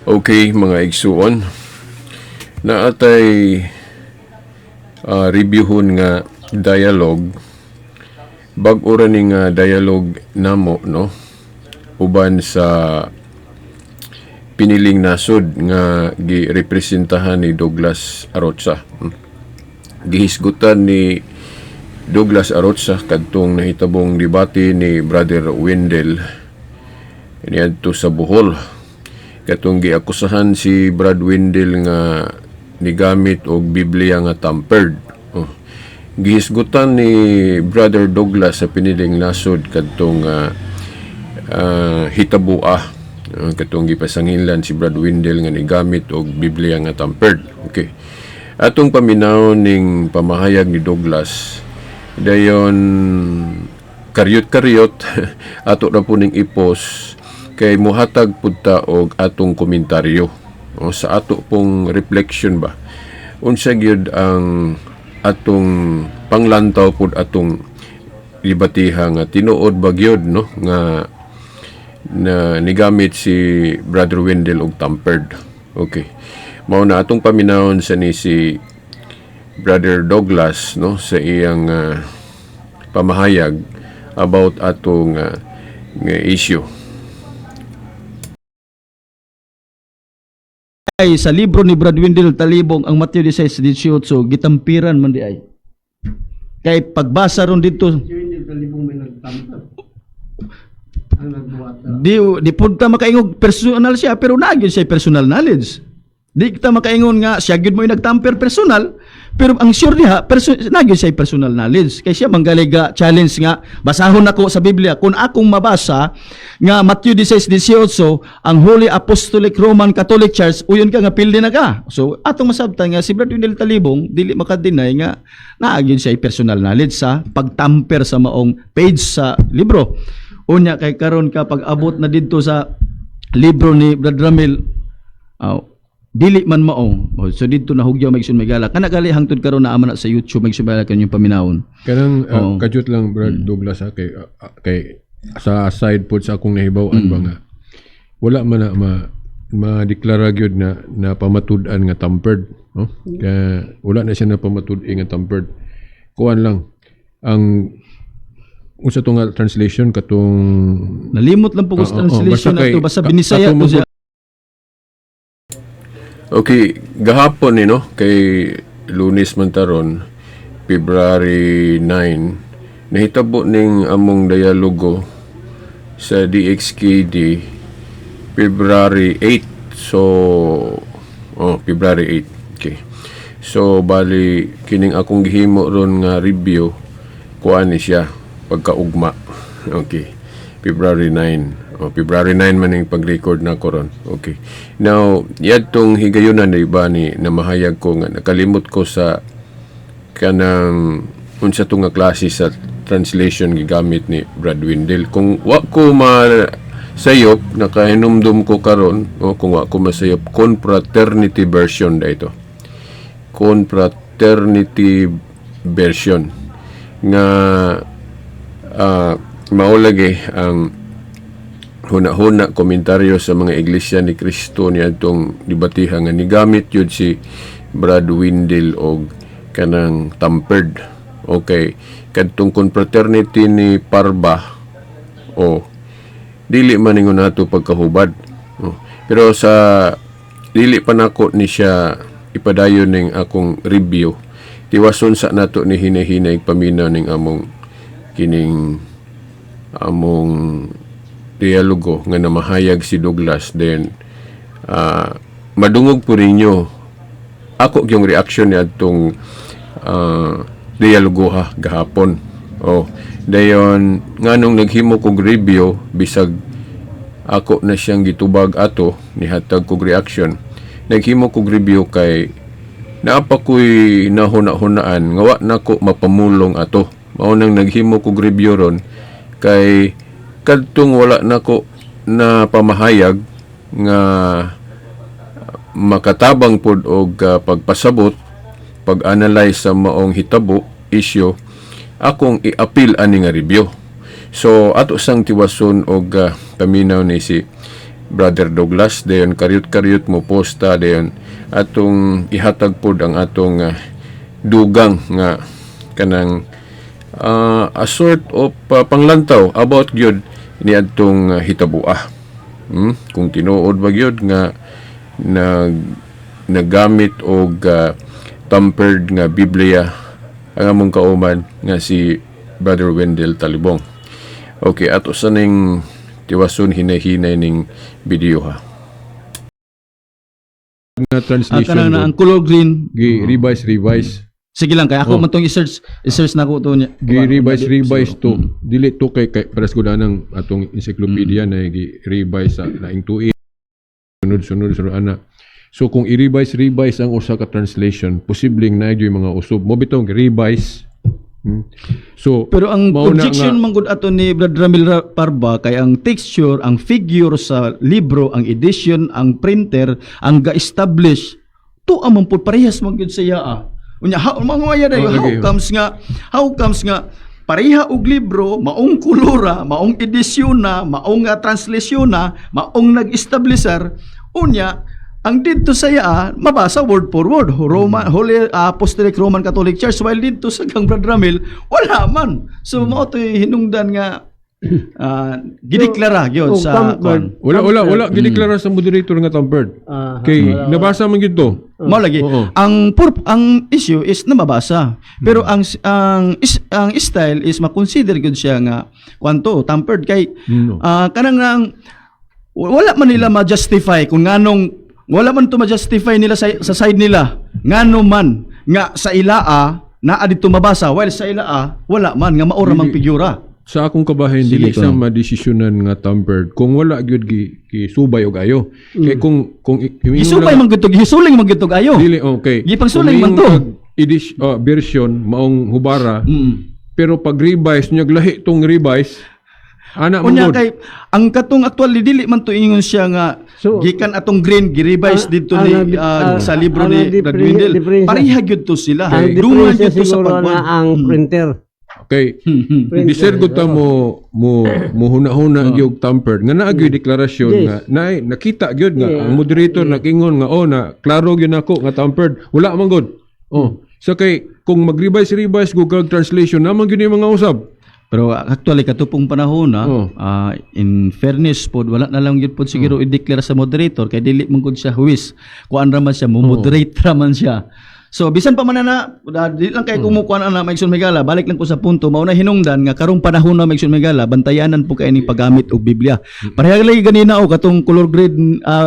Okay, mga igsuon. Naatay reviewhon nga dialogue. Bag-o ra ni nga dialogue namo, no, uban sa Piniling Nasod nga girepresentahan ni Douglas Arocha. Gihisgutan ni Douglas Arocha kadtong nahitabong debate ni Brother Wendell niadto sa Bohol, katong giakusahan si Brad Wendell nga nigamit og Biblia nga tampered. Oh. Gihisgutan ni Brother Douglas sa Piniling Nasod kadtong hitabua, katong gipasangilan si Brad Wendell nga nigamit og Biblia nga tampered. Okay. Atong paminaw ning pamahayag ni Douglas, dayon karyot-karyot ato na po ning ipos kay muhatag pud ta og atong komentaryo o sa ato pong reflection ba, unsa gyud ang atong panglantaw pud atong libatiha nga tinuod ba gyud, no, nga na nigamit si Brother Wendell og tampered. Okay, mao na atong paminawon sa ni si Brother Douglas, no, sa iyang pamahayag about atong nga issue. Ay sa libro ni Brad Wendell Talibong, ang Mateo 16:18 gitampiran man di ay. Kay pagbasa ron dito Si Wendell Talibong may nagtamper. Ang nagbuhat na. Di pud ta makaingog personal siya, pero naa gyud siya personal knowledge. Di kita makaingon nga siya gyud mo nagtamper personal, pero ang sure diha naa gyud siya personal knowledge kay siya manggalig challenge nga basahon nako sa Biblia kung akong mabasa nga Matthew 16:18 ang Holy Apostolic Roman Catholic Church, uyon ka nga pildi na ka. So atong masabtan nga si Brad Wendell Talibong dili makadeny nga naa gyud siya personal knowledge sa pagtamper sa maong page sa libro. Unya kay karon ka pag abot na didto sa libro ni Brad Ramil, dili man mao. Oh, so didto nahugyaw may megala. Kana gali hangtod karon naa man na sa YouTube, may megala kanyang paminawon. Kanang Oo. Kadyot lang, Brad Douglas ha, kay sa side pod sa akong nahibaw-an ba nga wala man na madeklara gyud na na pamatud-an nga tampered, no, kaya wala na siya na pamatud nga tampered. Kuan lang ang unsa to nga translation katong Nalimot lang po ko sa Oo, translation basta na to, basta binisaya katong to siya. Okay, gahapon ni, no, kay Lunes man taron, February 9, nahitabo ning among dialogo sa DXKD February 8. So, oh, February 8. Okay. So, bali kining akong gihimo ron nga review, kuan ni siya pagkaugma. Okay. February 9. Oh, February 9 man yung pag-record na ko ron. Okay. Now, yadtong higayunan na iba ni namahayag ko nga nakalimot ko sa kanang unsa to nga klase sa translation gigamit ni Brad Wendell. Kung wa ko ma sayop, nakahinumdum ko karon, o kung wa ko masayop, Confraternity version da ito. Confraternity version nga mao lagi ang huna-huna komentaryo sa mga Iglesia ni Cristo niadtong debatiha nga nigamit yun si Brad Wendell og kanang tampered. Okay, kadtong Confraternity ni Parba o dili man ingon nato pagkahubad. Oh. Pero sa dili pa nako ni siya ipadayon ning akong review, tiwason sa nato ni hinay-hinay paminaw ning among kining among dialogo nga namahayag si Douglas, then madungog po ninyo ako yung reaction ni adtong dialogo ha gahapon. Oh, dayon nganong naghimo kog review bisag ako na siyang gitubag ato, nihatag kog reaction. Naghimo kog review kay naa pa ko'y nahuna-hunaan nga wa nako mapamulong ato. Mao nang naghimo kog review ron kay kadtong wala nako na pamahayag nga makatabang pod og pagpasabot, pag-analyze sa maong hitabo, issue, akong i-appeal ani nga review. So ato sang tiwason og paminaw ni si Brother Douglas. Dayon karyot-karyot mo posta, dayon atong ihatag pod ang atong dugang nga kanang a sort of panglantaw about gyud ni adtong hitabua. Kung tinuod ba gyud nga naggamit og tampered nga Biblia ang among kauban nga si Brother Wendell Talibong. Okay, ato sa ning tiwason hinay-hinay ning video ha. Nga Ang translation kanang na do, ang color green. Gi revise revise. Sige lang, kay ako man tong i-search na ko to niya. Gi revise revise to. Dili to kay pares ko danang atong encyclopedia na gi revise sa laing tuig. Sunod sunod sunod ana. So kung i-revise revise ang usa ka translation, posibleng na yung mga usab. Mo bitong revise. So Pero ang mauna objection nga- man gud ato ni Brad Ramil Parba kay ang texture, ang figure sa libro, ang edition, ang printer, ang ga-establish to man pud parehas man gyud sa iya. Unya how mga dayo, Oh, how lagi. comes nga pareha og libro, maong kolora, maong edisyon na, maong translation na, maong nag-establisher, unya ang didto sa iya mabasa word for word, Roman Holy Apostolic Roman Catholic Church, while didto sa kang Brad Ramil wala man. So mao to'y hinungdan nga gideklara gyud Oh, sa tampered. kuan. Wala gideklara sa moderator nga tampered. Kay wala, wala. nabasa man gyud to. Mao lagi. Ang issue is na mabasa. Pero ang style is ma-consider gyud siya nga kwanto tampered kay No. Kanang nang wala man nila ma-justify kung nganong wala man to ma-justify nila sa side nila ngano man nga sa ilaa naa didto mabasa while sa ilaa wala man nga maura mang figura. Sa akong kabahin, Sige, dili siya ikaw. madesisyonan nga tampered kung wala gyud gi subay og ayo. Kay kung Gisubay man gyud to, gisuling man gyud to ayo. Dili, okay. Gipangsulay Kung man to. ingon kag version maong hubara, pero pag revise nya lahi tong revise ana man Unya gud. kay ang katong actually dili man to ingon siya nga So, gikan atong green gi-revise didto ni sa libro ang ni Brad Wendell. diferensya- Pareha gyud to sila. Ang Dungan diferensya gyud to sa siguro pagkuan. na ang printer. Okay. Printer. Di sir gud ta mo huna-huna gyud tampered nga naa gyud deklarasyon nga na nakita gyud nga ang moderator nakingon nga, "Oh, na klaro gyud nako nga tampered." Wala man gud. Oh. So kay kung mag-revise revise Google Translation naman gyud yung mga usab. Pero actually katupong panahon na in fairness pod, wala na lang gyud pod siguro i-declare sa moderator kay dili man gud siya huwis. Kuan ra man siya, mo moderate ra man siya. So bisan pa man na dili lang kay kumukuan ana, Maigsoon Megala, balik lang ko sa punto, mao na hinungdan nga karong panahon na, Maigsoon Megala, bantayanan po kay ni paggamit og Biblia. Pareha lagi ganina o katong color grade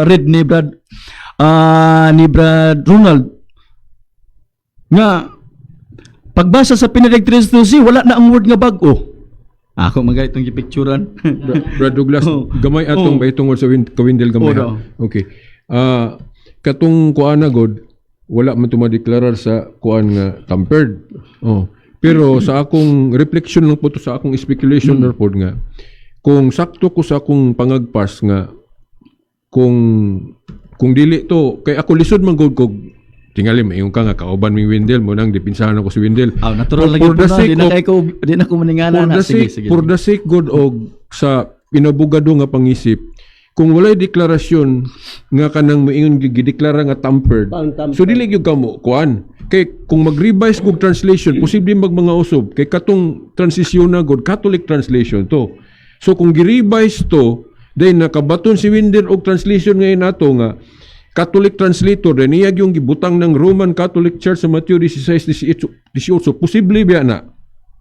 red ni Brad Ronald nga pagbasa sa Benedict 3:12, wala na ang word nga bag-o. Ako magay itong gipicturan. Brad Douglas, gamay atong oh. Tungod sa kawindel gamay Oo ha. Okay. Katong kuan na god, wala man tumadeklarar sa kuan nga tampered. Oh. Pero sa akong reflection lang po to, sa akong speculation na pod nga kung sakto ko sa akong pangagpas nga kung dili to kay ako lisod man gud kog tingali mayon ka nga kauban mi Wendell mo nang dipinsahan ako si Wendell. Ah, natural lagi For po the na. sake Di na of kay ko, di na ko maningala for na. the Sige, sake, sige. for the sake god og sa inabogado nga pangisip, kung walay deklarasyon nga kanang moingon gideklara nga tampered, Tampered. so dili gyud kamo kuan kay kung mag-revise kog translation, posible mag mga usob kay katong transisyon na god Catholic translation to. So kung gi-revise to, then nakabaton si Winder og translation ngayon nato nga Catholic translator, then iya yung gibutang ng Roman Catholic Church sa Matthew 16:18, 18, posible biya na.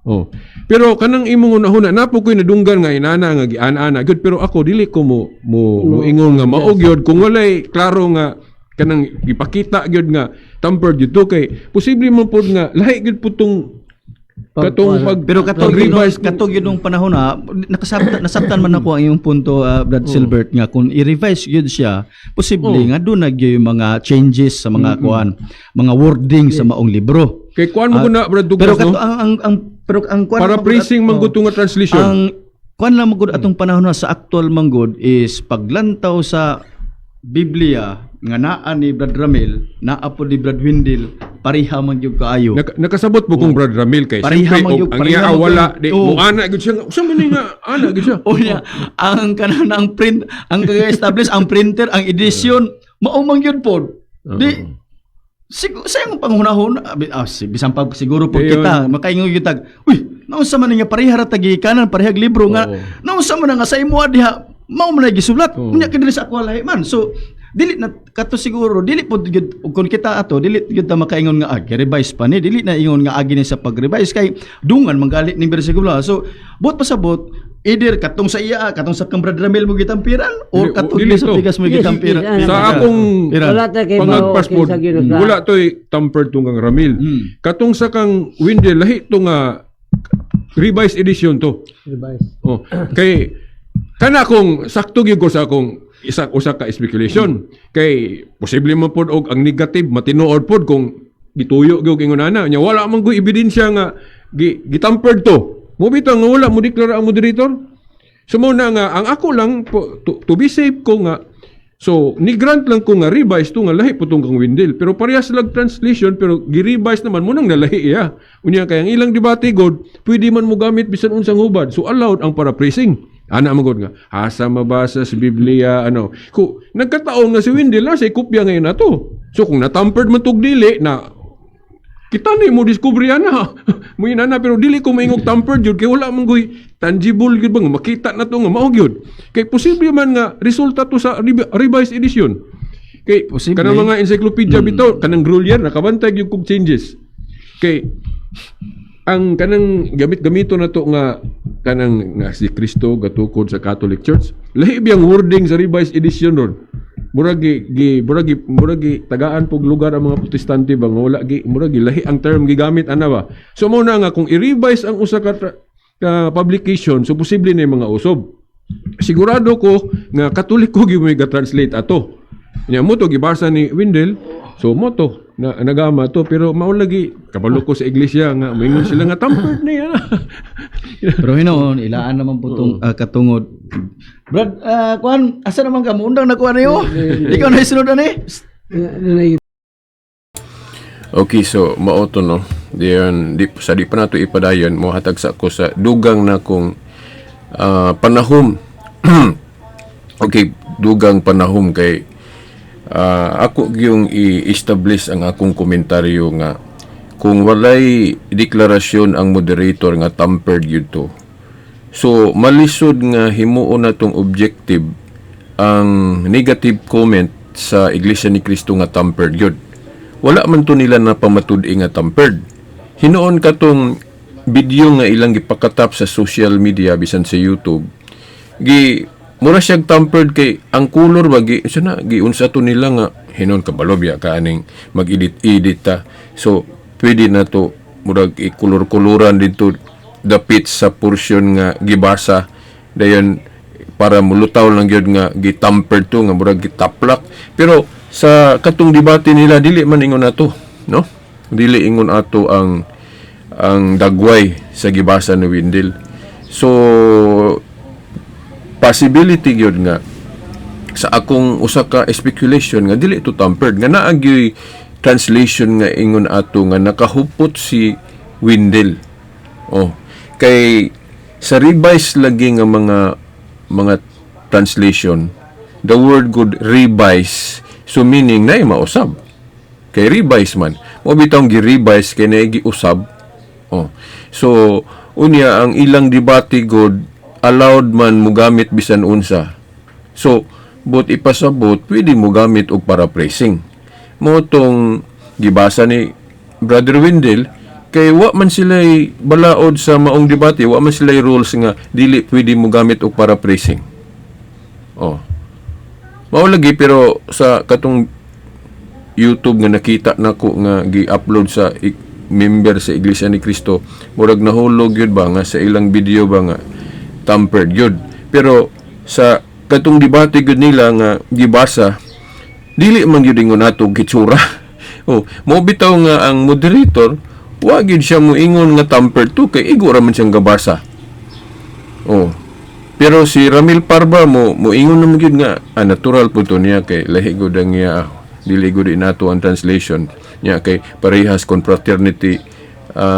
Oh. Pero kanang imong unahuna na po ko'y nadunggan nga inana nga giana-ana gyud, pero ako dili ko mo ingon nga mao gyud kung walay klaro nga kanang ipakita gyud nga tampered gyud to, kay posible man pod nga lahi gyud po tong katong pag Pero katong yun, pag-revise. Katong yun nung panahon na nasabtan man ako ang iyong punto, Brad Silbert, nga kung i-revise yun siya, posible nga doon na gyud yung mga changes sa mga kuan, mga wording sa maong libro. Kay kuan mo na, Brad Pero Douglas, kato no? ang pero ang kuan Para man gud praising man oh. gud nga translation. Ang kuan lang man gud atong panahon na sa actual man gud is paglantaw sa Biblia nga naa ni Brad Ramil, naa po ni Brad Windel. Pareha man gyud kaayo. Nakasabot po kong Brad Ramil kay Pareha siyempre man og yun, ang pareha iya man wala yun. di Oo. mo ana gyud siya nga, usa man ni nga ana gyud siya. O niya, ang kanan ang print, ang establish ang printer, ang edition, mao man gyud pod. Di siguro sa iyang panghunahon, bisan pa siguro po Ayun. kita makaingon gyud tag, uy, naunsa man nga pareha ra tagikanan, parehag libro nga, naunsa man nga sa imo diha mao man na gisulat. Unya kay diri sa ako lahi man. So dili na kato siguro dili pod gyud ug kun kita ato dili gyud ta makaingon nga revise pa ni, dili na ingon nga agi ni sa pag-revise kay dungan manggali ning bersikulo. So buot pasabot, either katong sa iya, katong sa kang Brad Ramil mo gitampiran or Dili, katong dili sa to. pigas mo Yes, gitampiran. yes, Sa akong Piran. Wala ta kay pangagpas mao pod, kinsa gyud ka. wala to'y tampered tong kang Ramil. Katong sa kang Windel, lahi to nga revised edition to. Revise. Oh, kay kana kung sakto gyud ko sa akong isa usa ka speculation kay posible man pod og ang negative matinuod pod kung gituyo gyud ingon ana nya wala man gyud ebidensya nga gitampered to mo bitaw nga wala mo deklara ang moderator. So mo na nga ang ako lang po, to be safe ko nga, so ni grant lang ko nga revise to nga lahi po tong kang Windel, pero parehas lag translation, pero gi-revise naman mo nang nalahi iya. Unya kay ang ilang debate god pwede man mo gamit bisan unsang hubad, so allowed ang paraphrasing ana man god nga asa mabasa sa Biblia ano ku nagkataon nga si Windel na sa kopya ngayon na to. So kung natampered man tug dili na kita ni mo discover ana mo na, pero dili ko maingog tampered jud kay wala man goy tangible gyud ba nga makita na to nga mao gyud kay posible man nga resulta to sa revised edition kay Posible. kanang mga encyclopedia bitaw, kanang Grolier, nakabantay gyud kog changes kay ang kanang gamit-gamito na to nga kanang nga si Kristo gatukod sa Catholic Church, lahi biyang wording sa revised edition ron. Murag gi, gi murag gi, murag gi tagaan pog lugar ang mga Protestante ba nga wala gi murag gi lahi ang term gigamit ana ba. So mo na nga kung i-revise ang usa ka, ka publication, so posible na yung mga usob. Sigurado ko nga Katoliko gyud may ga-translate ato. Nya mo to gibasa ni Wendell, so mo to na nagama to, pero mao lagi kabalo ko sa iglesia nga moingon sila nga tampered na yan. Pero hinoon, ilaan naman po tong katungod. Brad, kuan, asa naman ka? Muundang na kuan niyo. Ikaw na isunod ani. Na Okay, so mao to, no. Diyan di sa di pa nato ipadayon, mohatag sa ko sa dugang na kong panahom. Okay, dugang panahom kay ako gyung i-establish ang akong komentaryo nga kung walay deklarasyon ang moderator nga tampered yun to. So malisod nga himuon na tong objective ang negative comment sa Iglesia ni Cristo nga tampered yun. Wala man to nila na pamatud nga tampered. Hinuon katong video nga ilang gipakatap sa social media bisan sa YouTube. Gi mura siyang tampered kay ang color ba gi unsa na giunsa to nila nga hinuon kabalo biya ka aning mag-edit-edit ta. So pwede na to murag i-color-coloran dito dapit sa portion nga gibasa, dayon para mulutaw lang gyud nga gitampered to nga murag gitaplak. Pero sa katong debate nila dili man ingon ato, no, dili ingon ato ang dagway sa gibasa ni Windel. So possibility gyud nga sa akong usa ka speculation nga dili ito tampered, nga naa gyoy translation nga ingon ato nga nakahupot si Windel. Oh, kay sa revise lagi nga mga translation, the word good revise, so meaning na mausab kay revise man mo bitong gi-revise kay na giusab. Oh, so unya ang ilang debate god allowed man mugamit bisan unsa. So but ipasabot pwede mo gamit og paraphrasing mo tong gibasa ni Brother Wendell kay wa man sila balaod sa maong debate, wa man sila rules nga dili pwede mo gamit og paraphrasing. Oh, mao lagi. Pero sa katong YouTube nga nakita nako nga gi-upload sa member sa Iglesia ni Cristo, murag nahulog yun ba nga sa ilang video ba nga tampered yun. Pero sa katong debate gyud nila nga gibasa, dili man gyud ingon ato gitsura. Oh, mo bitaw nga ang moderator wa gyud siya moingon nga tampered to kay igo ra man siyang gabasa. Oh, pero si Ramil Parba mo moingon naman gyud nga natural po to niya kay lahi gud ang iya Dili gud nato ang translation nya kay parehas confraternity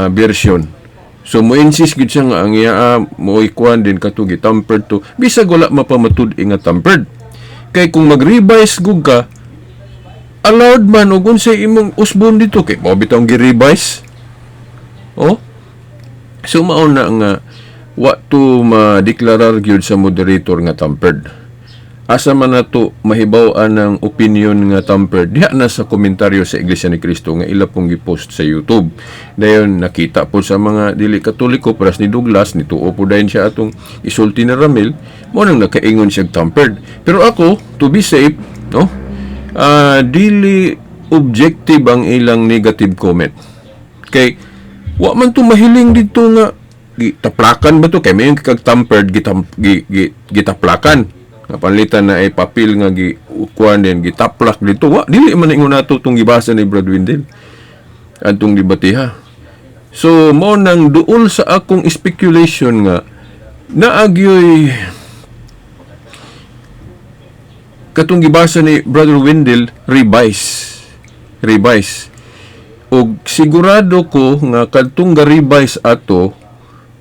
version. So mo insist gid siya nga ang iya mo kuan din kato gitampered to, bisag wala mapamatud nga tampered. Kay kung mag-revise gud ka, allowed man og unsay imong usbon dito kay mao bitawng gi-revise. Oh. So mao na nga wa to madeklarar gyud sa moderator nga tampered. Asa man nato mahibaw-an ang opinion nga tampered? Diha na sa komentaryo sa Iglesia ni Cristo nga ila pong gipost sa YouTube. Dayon nakita po sa mga dili Katoliko, paras ni Douglas, nituo po dayon siya atong isulti ni Ramil, mo nang nakaingon siya tampered. Pero ako, to be safe, no? Dili objective ang ilang negative comment. Kay wa man to mahiling dito nga gitaplakan ba to, kay may kag tampered gitaplakan nga panlitan na ay papel nga gi kuan din gitaplak dito. Wa, dili man ingon nato tong gibasa ni Brad Windel adtong debatiha. So mao nang duol sa akong speculation nga naagyoy katong gibasa ni Brother Wendell revise revise, og sigurado ko nga kadtong ga-revise ato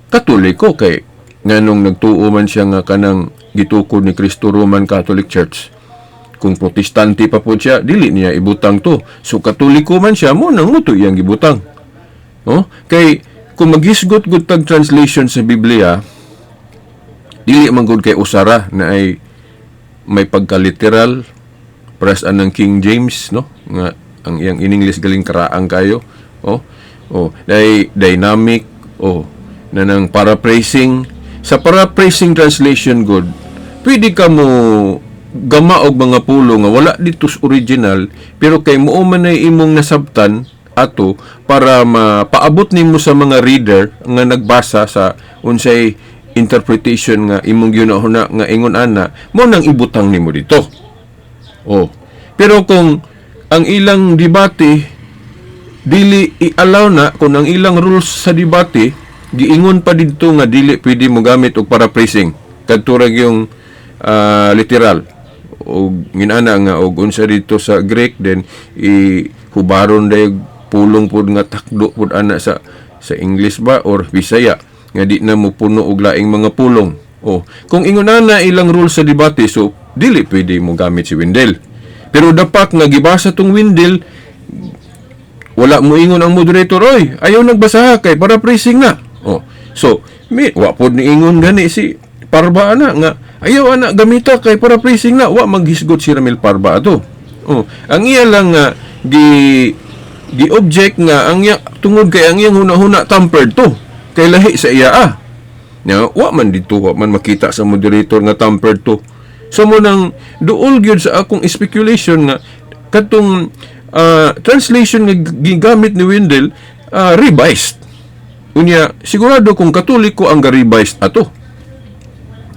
Katoliko, kay nganong nagtuo man siya nga kanang gitukod ni Kristo Roman Catholic Church. Kung Protestante pa po siya, dili niya ibutang to. So Katoliko man siya, mo nang muto iyang gibutang, oh, kay kung maghisgot gud tag translation sa Biblia, dili man gud kay usara na ay may pagka-literal, paras anang King James, no, nga ang iyang in English galing karaang kayo. Oh, day dynamic, oh, na nang paraphrasing. Sa paraphrasing translation good, pwede ka mo gama og mga pulo nga wala dito sa original, pero kay mo man ay imong nasabtan ato para mapaabot nimo sa mga reader nga nagbasa sa unsay interpretation nga imong gihuna nga ingon ana mo nang ibutang nimo dito. Oh. Pero kung ang ilang debate dili i-allow na, kung ang ilang rules sa debate giingon pa didto nga dili pwede mo gamit og paraphrasing kadto ra yung literal og nginana nga og unsa dito sa Greek, then i hubaron day pulong pud nga takdo pud ana sa English ba or Bisaya nga di na mo puno og laing mga pulong. Oh, kung ingon ana ilang rules sa debate, so dili pwede mo gamit si Wendell. Pero dapat nga gibasa tong Wendell, wala mo ingon ang moderator, "Oy, ayaw nagbasa kay paraphrasing na." Oh, so mi wa pod ni ingon gani si Parba ana nga ayaw ana gamita kay paraphrasing na. Wa maghisgot si Ramil Parba ato. Oh, ang iya lang nga gi gi object nga ang iya, tungod kay ang iyang huna-huna tampered to kay lahi sa iya ah. Nya wa man dito, wa man makita sa moderator nga tampered to. So mo nang duol gyud sa akong speculation nga katong translation nga gigamit ni Wendell revised. Unya sigurado kung Katoliko ang ga-revised ato.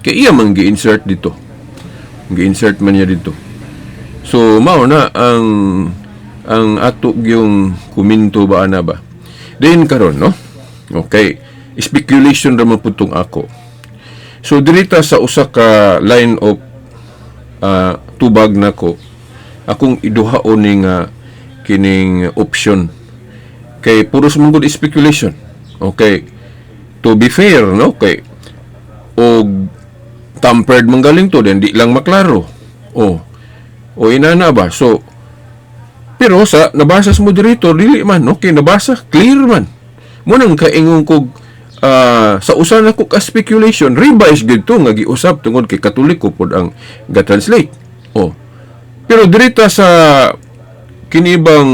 Kay iya man gi-insert dito. Gi-insert man niya dito. So mao na ang ato yung komento ba ana ba. Then karon, no? Okay. Speculation ra man pud tong ako. So dirita sa usa ka line of tubag nako, akong iduhaon ni nga kining option kay puros man gud speculation. Okay. To be fair, no, kay og tampered man galing to, then di lang maklaro. Oh. O inana ba? So pero sa nabasa sa moderator, dili man okay nabasa, clear man. Mo nang kaingon kog sa usa na ko ka speculation, revise gid to nga giusab tungod kay Katoliko pod ang ga-translate. Oh. Pero dirita sa kinibang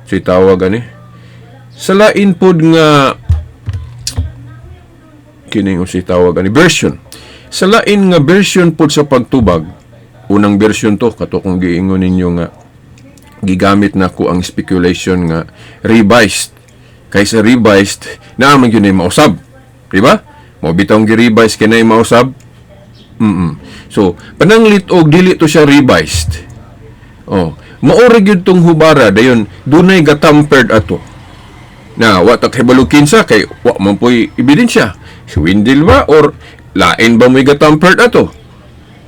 si tawag ani sa lain pod nga kining unsay tawag ani version, sa lain nga version pod sa pagtubag, unang version to kato kung giingon ninyo nga gigamit nako ang speculation nga revised, kaysa revised naa man gyud nay mausab, di ba? Mo bitawng gi-revise kay nay mausab. So pananglit og dili to siya revised, oh, mao ra gyud tong hubara, dayon dunay gatampered ato na wa ta kahibalo kinsa kay wa man po'y ebidensya, si Wendell ba or lain ba mo'y gatampered ato.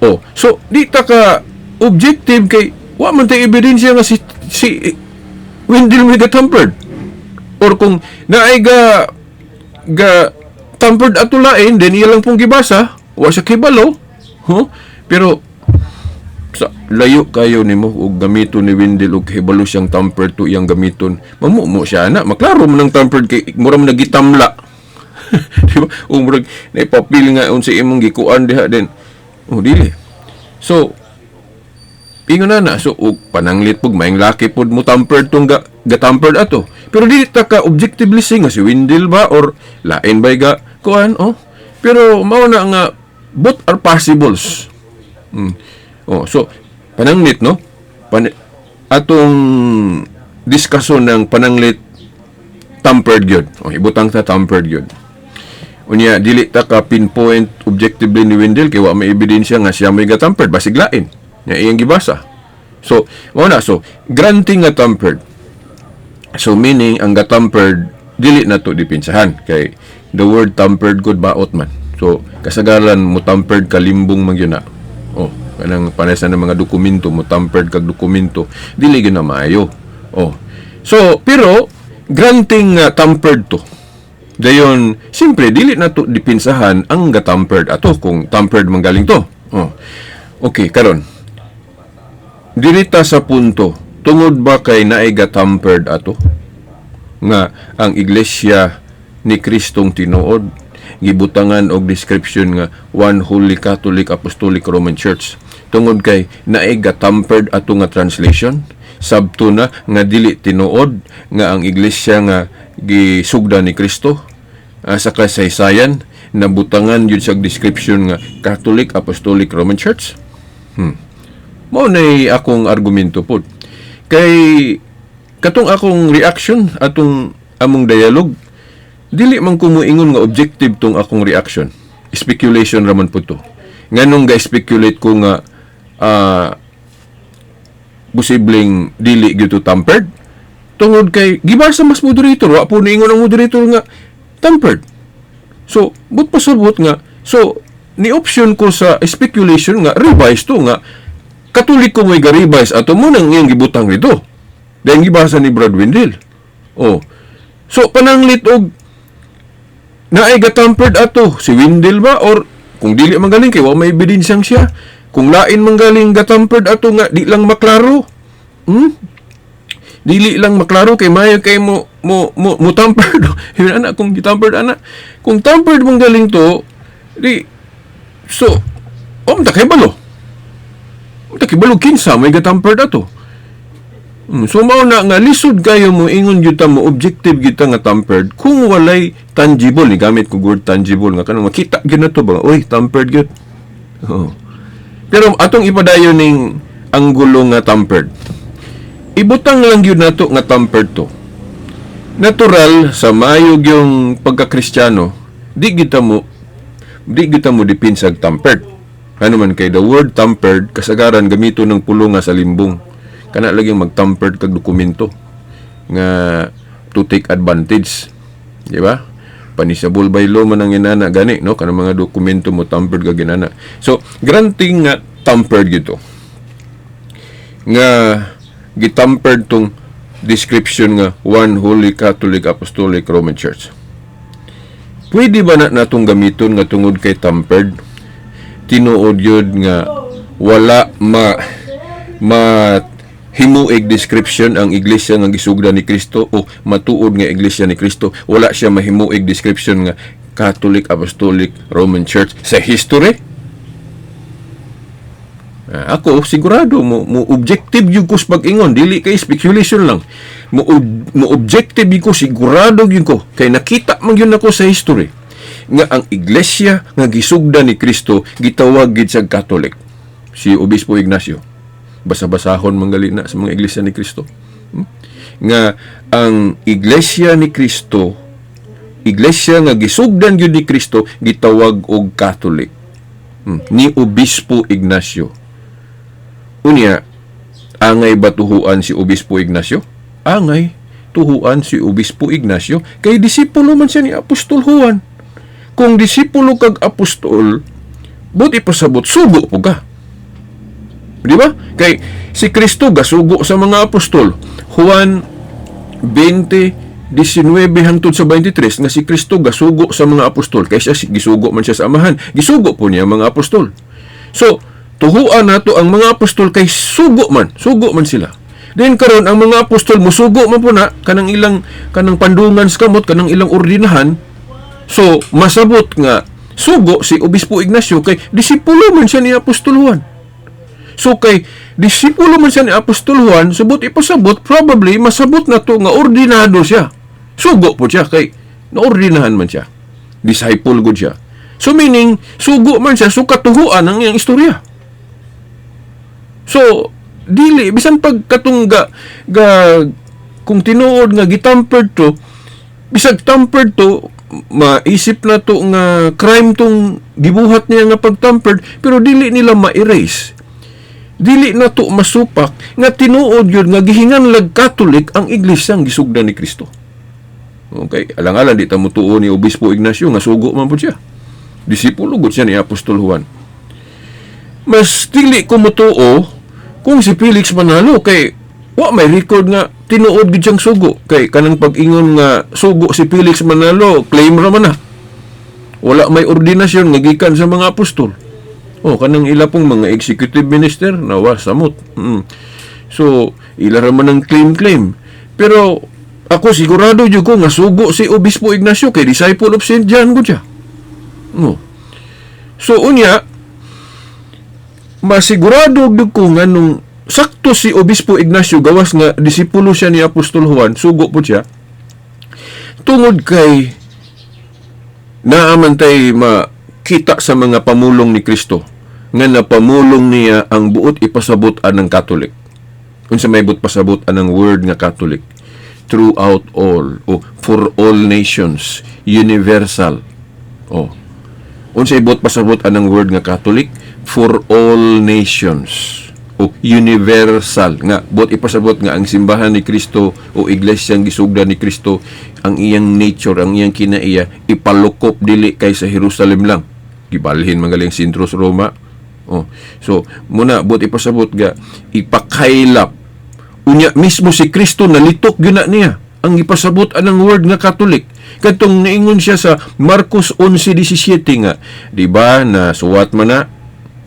Oh, so di ta ka objective kay Wa man tay ebidensya nga si Wendell may ga-tampered. Or kung naay ga tampered ato lain, then iya lang pong gibasa, wa siya kibalo. Huh? Pero sa layo kayo nimo og gamiton ni Wendell og hibalo siyang tampered to iyang gamiton, mamumo siya na maklaro man ang tampered kay mura man nagitamla, di ba? O murag naipapil nga unsa imong gikuan diha din. Oh, dili. So ingon na na, so og pananglit pug maing laki pud mo tampered tong ga tampered ato, pero dili ta ka objectively say nga si Wendell ba or lain ba ga kuan. Oh, pero mao na nga both are possibles. Oh, so pananglit, no, atong diskusyon ng pananglit tampered gyud. Oh, ibutang ta tampered gyud. Unya dili ta ka pinpoint objectively ni Wendell kay wa may ebidensya nga siya may ga-tampered, basig lain nga iyang gibasa. So mao na, so granting nga tampered, so meaning ang ga-tampered dili na to dipinsahan kay the word tampered good baot man. So kasagaran mo tampered ka, limbong man gyud na. Oh, kanang panay sa ng mga dokumento, mo tampered kag dokumento, dili gyud na maayo. Oh, so pero granting nga tampered to, dayon siyempre dili na to dipinsahan ang ga-tampered ato kung tampered man galing to. Oh, okay, karon dirita sa punto, tungod ba kay naay ga-tampered ato nga ang Iglesia ni Kristong tinuod gibutangan og description nga One Holy Catholic Apostolic Roman Church, tungod kay naay ga-tampered ato nga translation, sabto na nga dili tinuod nga ang iglesia nga gisugda ni Kristo sa kasaysayan nabutangan yun sa description nga Catholic Apostolic Roman Church? Mao nay akong argumento pod. Kay katong akong reaction atong among dialogue, dili man ko moingon nga objective tong akong reaction. Speculation raman po to. Nganong ga speculate ko nga posibleng dili gyud to tampered? Tungod kay gibasa mas moderator, wa po niingon ang moderator nga tampered. So, but pasabot nga, so ni option ko sa speculation nga revise to, nga Katoliko mo'y ga-revise ato mo nang iyang gibutang nito. Dahil gibasa ni Brad Wendell. Oh. So, pananglit og naay ga-tampered ato, si Wendell ba or kung dili man galing kay wa may ebidensyang siya. Kung lain man galing ga-tampered ato nga di lang maklaro. Dili lang maklaro kay mayo kay mo tampered. Yun ana kung gitampered ana. Kung tampered man galing to, di so om ta kay balo. Om ta kay balo kinsa may gatampered ato. So mao na nga lisod kayo mo ingon gyud ta mo objective gyud ta nga tampered kung walay tangible, ni gamit ko word tangible nga kanang makita gyud na to ba, oy, tampered gyud. Oo. Pero atong ipadayon ning anggulo nga tampered. Ibutang lang gyud nato nga tampered to. Natural sa mayo yung pagka-Kristiyano, di kita mo depinsag tampered. Ano man kay the word tampered kasagaran gamito ng pulo nga sa limbong. Kana lagi magtampered kag dokumento nga to take advantage. Di ba? Punishable by law man ang inana gani, no, kanang mga dokumento mo tampered kag inana. So granting nga tampered gito. Nga gitampered tong description nga One Holy Catholic Apostolic Roman Church. Pwede ba na natong gamiton nga tungod kay tampered, tinuod yun nga wala ma himuig description ang iglesia nga gisugdan ni Kristo o matuod nga iglesia ni Kristo, wala siya mahimuig description nga Catholic Apostolic Roman Church sa history? Ah, ako sigurado mo objective gyud ko sa pag-ingon, dili kay speculation lang. Mo objective gyud ko, sigurado gyud ko kay nakita man gyud nako sa history nga ang iglesia nga gisugdan ni Kristo gitawag gid sa Catholic. Si Obispo Ignacio, basa-basahon manggali na sa mga iglesia ni Kristo. Nga ang iglesia ni Kristo, iglesia nga gisugdan gyud ni Kristo, gitawag og Catholic ni Obispo Ignacio. Unya, angay ba tuhuan si Obispo Ignacio? Angay tuhuan si Obispo Ignacio kay disipulo man siya ni Apostol Juan. Kung disipulo kag apostol, buti pasabot sugo po ka. Di ba? Kay si Kristo gasugo sa mga apostol. Juan 20:19 hangtod sa 23 nga si Kristo gasugo sa mga apostol. Kay siya gisugo man siya sa Amahan. Gisugo po niya ang mga apostol. So, tuhuan nato ang mga apostol kay sugo man, sugo man sila. Then karon ang mga apostol musugo man po na kanang ilang kanang pandungan sa kamot, kanang ilang ordinahan. So, masabot nga sugo si Obispo Ignacio kay disipulo man siya ni Apostol Juan. So kay disipulo man siya ni Apostol Juan, subot ipasabot, probably masabot na to nga ordinado siya. Sugo po siya kay naordinahan man siya. Disciple gud siya. So meaning, sugo man siya, so katuhuan ang iyang istorya. So, dili bisan pag katong ga, ga kung tinuod nga gitampered to, bisag tampered to, maisip na to nga crime tong gibuhat niya nga pagtampered, pero dili nila ma-erase, dili na to masupak nga tinuod yun nga gihinganlag Catholic ang iglesia ang gisugdan ni Kristo. Okay, alang-alang di ta motuo ni Obispo Ignacio nga sugo man pud siya. Disipulo gud siya ni Apostol Juan. Mas dili ko motuo kung si Felix Manalo kay wa may record nga tinuod gid siyang sugo, kay kanang pag-ingon nga sugo si Felix Manalo, claim ra man na. Wala may ordinasyon nga gikan sa mga apostol. Oh, kanang ila pong mga executive minister nawa samot. So, ila ra man ang claim-claim. Pero ako, sigurado jud ko nga sugo si Obispo Ignacio kay disciple of St. John gud siya. No. So unya, masigurado gyud ko nga nung sakto si Obispo Ignacio, gawas nga disipulo siya ni Apostol Juan, sugo po siya tungod kay naaman tay makita sa mga pamulong ni Kristo nga napamulong niya ang buot ipasabot anang Catholic. Unsa may buot pasabot anang word nga Catholic? Throughout all o for all nations, universal. Oh. Unsa buot pasabot anang word nga Catholic? For all nations o universal, nga buot ipasabot nga ang simbahan ni Kristo o iglesia ang gisugdan ni Kristo, ang iyang nature, ang iyang kinaiya, ipalukop dili kay sa Jerusalem lang, gibalhin man galing sentro sa Roma. Oh, so muna buot ipasabot ga ipakaylap. Unya mismo si Kristo nalitok gyud na niya ang ipasabot anang word nga Catholic katong niingon siya sa Marcos 11:17 nga di ba na suwat man na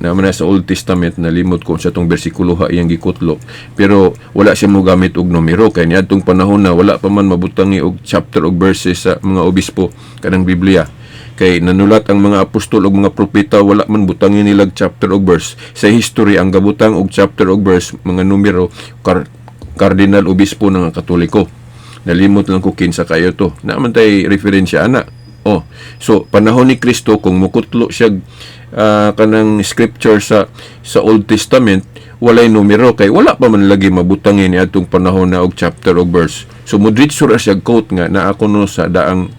naman na sa Old Testament. Nalimot ko sa tong bersikulo ha iyang gikutlo, pero wala siya mo gamit og numero kay niadtong panahon na wala pa man mabutangi og chapter og verses sa mga obispo kanang Biblia, kay nanulat ang mga apostol ug mga propeta, wala man butangi nila og chapter og verse. Sa history, ang gabutang og chapter og verse, mga numero, cardinal, obispo ng Katoliko. Nalimot lang ko kinsa kayo to. Naman tay referensya ana. Oh, so panahon ni Kristo, kung mukutlo siya kanang scripture sa Old Testament, walay numero kay wala pa man lagi mabutangin ni atong panahon na og chapter og verse. So mudritso ra siya quote nga naa kuno sa Daang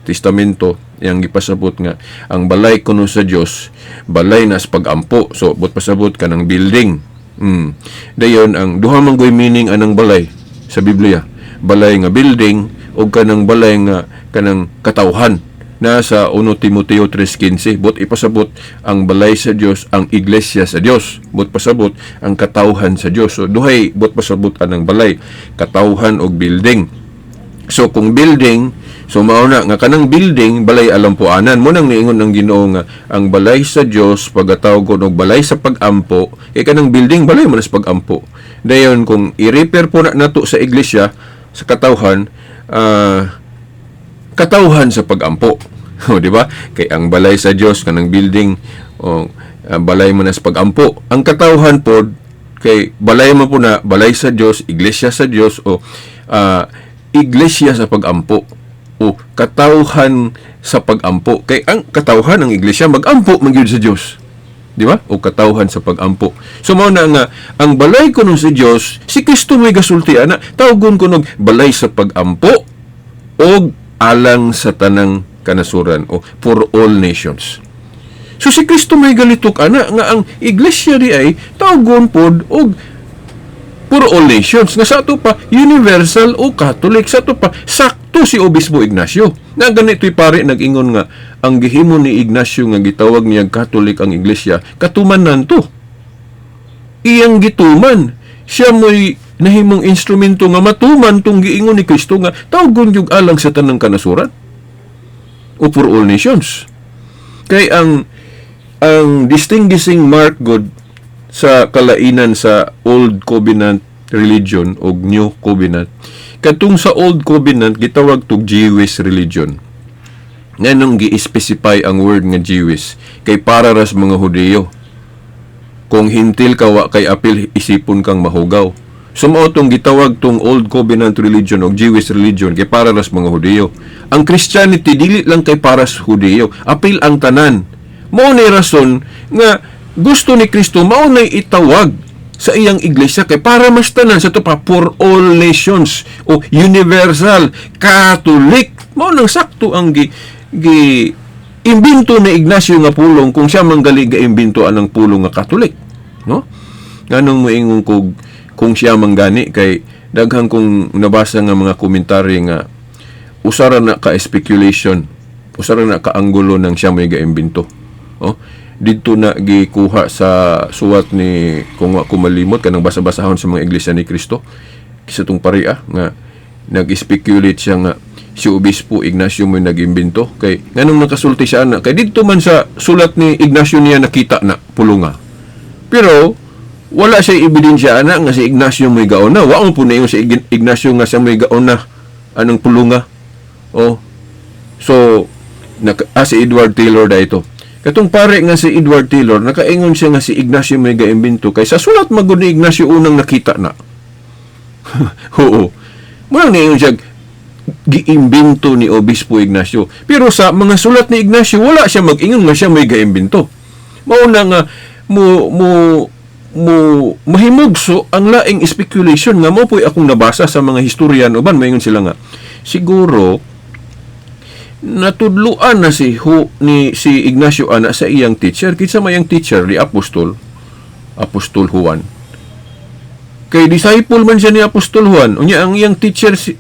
Testamento yang gipasabot nga ang balay kuno sa Dios, balay na sa pag-ampo. So buot pasabot kanang building. Dayon ang duha man goy meaning anang balay sa Biblia: balay nga building o kanang balay nga kanang katawhan na sa 1 Timoteo 3:15. Buot ipasabot ang balay sa Dios, ang iglesia sa Dios, buot pasabot ang katawhan sa Dios. So duhay buot pasabot anang balay, katawhan og building. So kung building, so mao na nga kanang building, balay alampuanan. Mo nang niingon ng Ginoo nga ang balay sa Dios pagatawgon og balay sa pagampo, kay kanang building, balay man sa pagampo. Dayon kung i-refer po na nato sa iglesia sa katawhan, katawhan sa pagampo. O, di ba? Kay ang balay sa Dios, kanang building o balay mo na sa pagampo. Ang katawhan pod kay balay mo po na balay sa Dios, iglesia sa Dios o iglesia sa pagampo o katawhan sa pagampo. Kay ang katawhan ng iglesia magampo man gyud sa Dios. Di ba? O katawhan sa pagampo. So mao na nga ang balay kuno sa Dios, si Kristo may gasulti ana, tawgon kuno balay sa pagampo og alang sa tanang kanasuran o for all nations. So si Kristo may galitok ana nga ang iglesia di ay tawgon pod og for all nations, nga sa ato pa universal o Catholic. Sa ato pa sakto si Obispo Ignacio na ganito'y pare nag-ingon nga ang gihimo ni Ignacio nga gitawag niya Catholic ang iglesia, katumanan to. Iyang gituman. Siya mo'y nahimong instrumento nga matuman tong giingon ni Kristo nga tawgon yung alang sa tanang kanasuran o for all nations. Kay ang distinguishing mark god sa kalainan sa Old Covenant religion o New Covenant, katong sa Old Covenant gitawag tog Jewish religion. Nganong gi-specify ang word nga Jewish? Kay para ras mga Hudiyo. Kung Hentil ka, wa kay apil, isipon kang mahugaw. So mao tong gitawag tong Old Covenant religion o Jewish religion kay para ras mga Hudiyo. Ang Christianity dili lang kay para sa Hudiyo, apil ang tanan. Mao ni rason nga gusto ni Kristo mao nay itawag sa iyang iglesia kay para mas tanan sa to pa, for all nations o universal Catholic. Mao nang sakto ang gi imbento ni Ignacio nga pulong, kung siya manggali ga imbento anang pulong nga Catholic, no? Nganong moingon kog kung siya manggani? Kay daghan kong nabasa nga mga komentaryo nga usara na ka speculation, usara na ka anggulo ng siya may gaimbento. Oh, didto na gikuha sa suwat ni, kung wa ko malimot, kanang basa-basahon sa mga Iglesia ni Cristo, kisa tong paria nga nag-speculate siya nga si Obispo Ignacio mo nag-imbento. Kay nganong nakasulti siya ana? Kay didto man sa sulat ni Ignacio niya nakita na pulunga, pero wala siya ebidensya ana nga si Ignacio mo'y gauna. Wa mo po na si Ignacio nga siya mo'y gauna anong pulunga. Oh. So si Edward Taylor da ito. Katong pare nga si Edward Taylor, nakaingon siya nga si Ignacio may gaimbento kay sa sulat magud ni Ignacio unang nakita na. Oo. Muna niingon siya giimbento ni Obispo Ignacio. Pero sa mga sulat ni Ignacio, wala siya mag-ingon nga siya may gaimbento. Mauna nga mo mahimugso ang laing speculation nga mo po'y akong nabasa sa mga historian uban. Maingon sila nga siguro natudluan na si Hu ni si Ignacio ana sa iyang teacher. Kinsa may iyang teacher? Di Apostol Juan, kay disciple man siya ni Apostol Juan. Unya ang iyang teacher si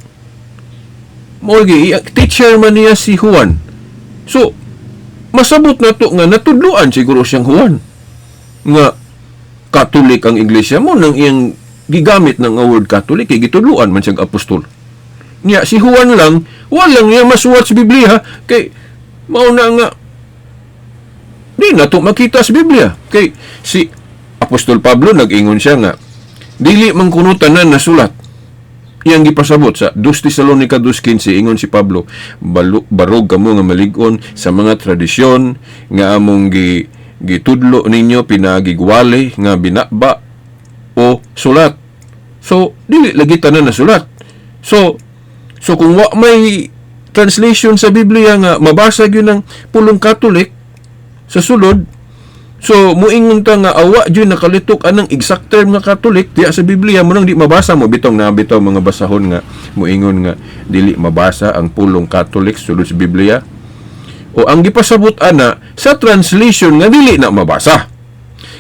mo teacher man niya si Juan. So masabot na to nga natudluan siguro siyang Juan nga Katolik ang iglesia mo nang iyang gigamit ng word Catholic kay gitudluan man siyang apostol niya. Si Juan lang, walang niya masuwat sa Biblia kay mao na nga di na to makita sa Biblia. Kay si Apostol Pablo, nag-ingon siya nga dili man kuno tanan nasulat. Iyang gipasabot sa 2 Tesalonica 2:15, ingon si Pablo, "Barog kamo nga malig-on sa mga tradisyon nga among gitudlo ninyo pinaagig wali nga binaba o sulat." So dili lagi tanan nasulat. So kung wa may translation sa Biblia nga mabasa gyud ng pulong Catholic sa sulod, so muingon ta nga awa jud nakalitok anang exact term nga Catholic diya sa Biblia, mo nang di mabasa mo bitong na bitaw mga basahon nga muingon nga dili mabasa ang pulong Catholic sulod sa Biblia. O ang gipasabot ana sa translation nga dili na mabasa.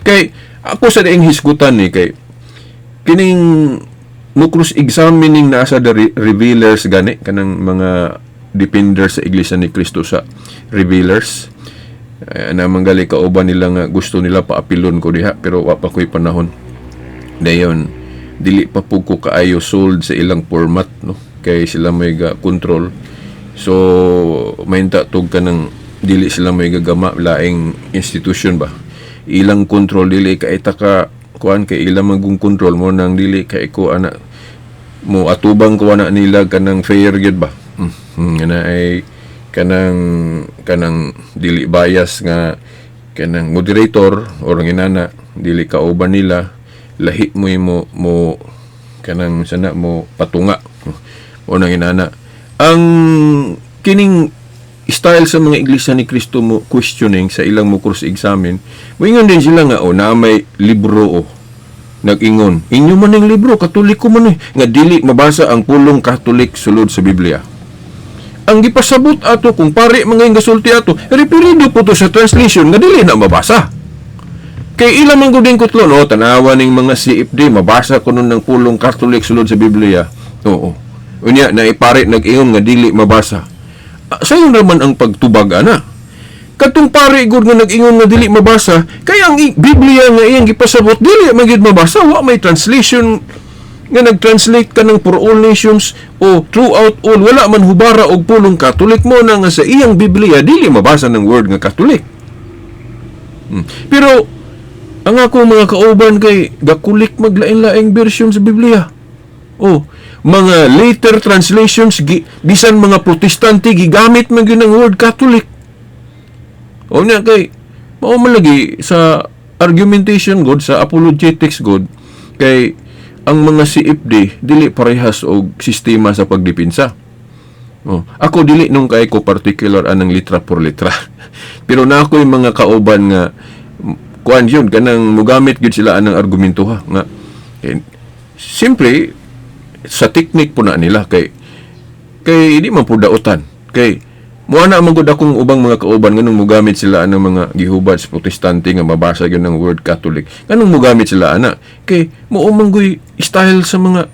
Kay ako sa dieng hisgutan ni, kay kining mo cross examining na sa the revealers gani, kanang mga defenders sa Iglesia ni Cristo sa revealers na manggali kauban nila nga gusto nila paapilon ko diha, pero wa pa ko'y panahon. Dayon dili pa pug ko kaayo sold sa ilang format, no, kay sila may ga control. So mainta tug kanang dili sila may gagama, laing institution ba ilang control, dili kay ta ka kuan, kay ilang magong control mo nang dili kay ko ana mo atubang ko ana nila kanang fair gyud ba, ana ay kanang dili bias nga kanang moderator or ang inana dili kauban nila, lahi mo mo mo kanang sana mo patunga o nang inana. Ang kining style sa mga Iglesia ni Cristo mo questioning sa ilang mo cross examine, moingon din sila nga, "Oh, na may libro, oh, nag-ingon, inyo man ang libro, Katoliko man eh, nga dili mabasa ang pulong Catholic sulod sa Biblia." Ang gipasabot ato, kung pare mga yung gasulti ato, referido po to sa translation nga dili na mabasa. Kay ilang man gud kutlo, no, tanawa ning mga CFD, mabasa kuno ng pulong Catholic sulod sa Biblia. Oo. Unya na ipare nag-ingon nga dili mabasa. Ah, sayo naman ang pagtubag ana. Katong pare gud nga nag-ingon nga dili mabasa, kay ang Biblia nga iyang gipasabot dili man gyud mabasa, wa may translation nga nag-translate ka ng for all nations o throughout all, wala man hubara og pulong Catholic mo na nga sa iyang Biblia dili mabasa ng word nga Catholic. Pero ang akong mga kauban kay gakulik maglain-laing version sa Biblia. Oh, mga later translations bisan mga Protestante gigamit man gyud ang word Catholic. O niya kay mao man lagi sa argumentation god, sa apologetics god, kay ang mga CFD dili parehas og sistema sa pagdepensa. Oh, ako dili nung kay ko particular anang litra por litra. Pero na ako'y mga kauban nga kuan yun kanang mugamit gyud sila anang argumento ha nga eh, siyempre sa technique po na nila kay kay di man po dautan kay mo na man gud akong ubang mga kauban nganong mugamit sila anang mga gihubad sa Protestante nga mabasa gyud ng word Catholic, nganong mugamit sila ana kay mao man guy style sa mga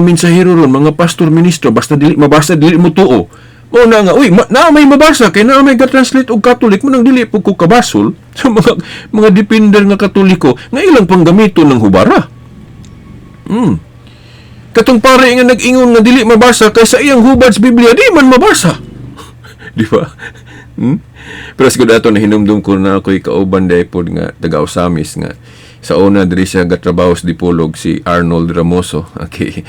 mensahero ron, mga pastor, ministro, basta dili mabasa dili mo tuo. Mao na nga, uy, na may mabasa kay na may ga-translate og Catholic mo nang dili pud ko kabasol sa mga defender nga Katoliko nga ilang panggamiton ng hubara. Katong pare nga nag-ingon nga dili mabasa kay sa iyang hubad sa Biblia di man mabasa. Di ba? Pero siguro ato nahinumdum ko na ako'y kauban dahil pod nga taga Osamis nga sa una diri siya gatrabaho sa Dipolog, si Arnold Ramoso. Okay.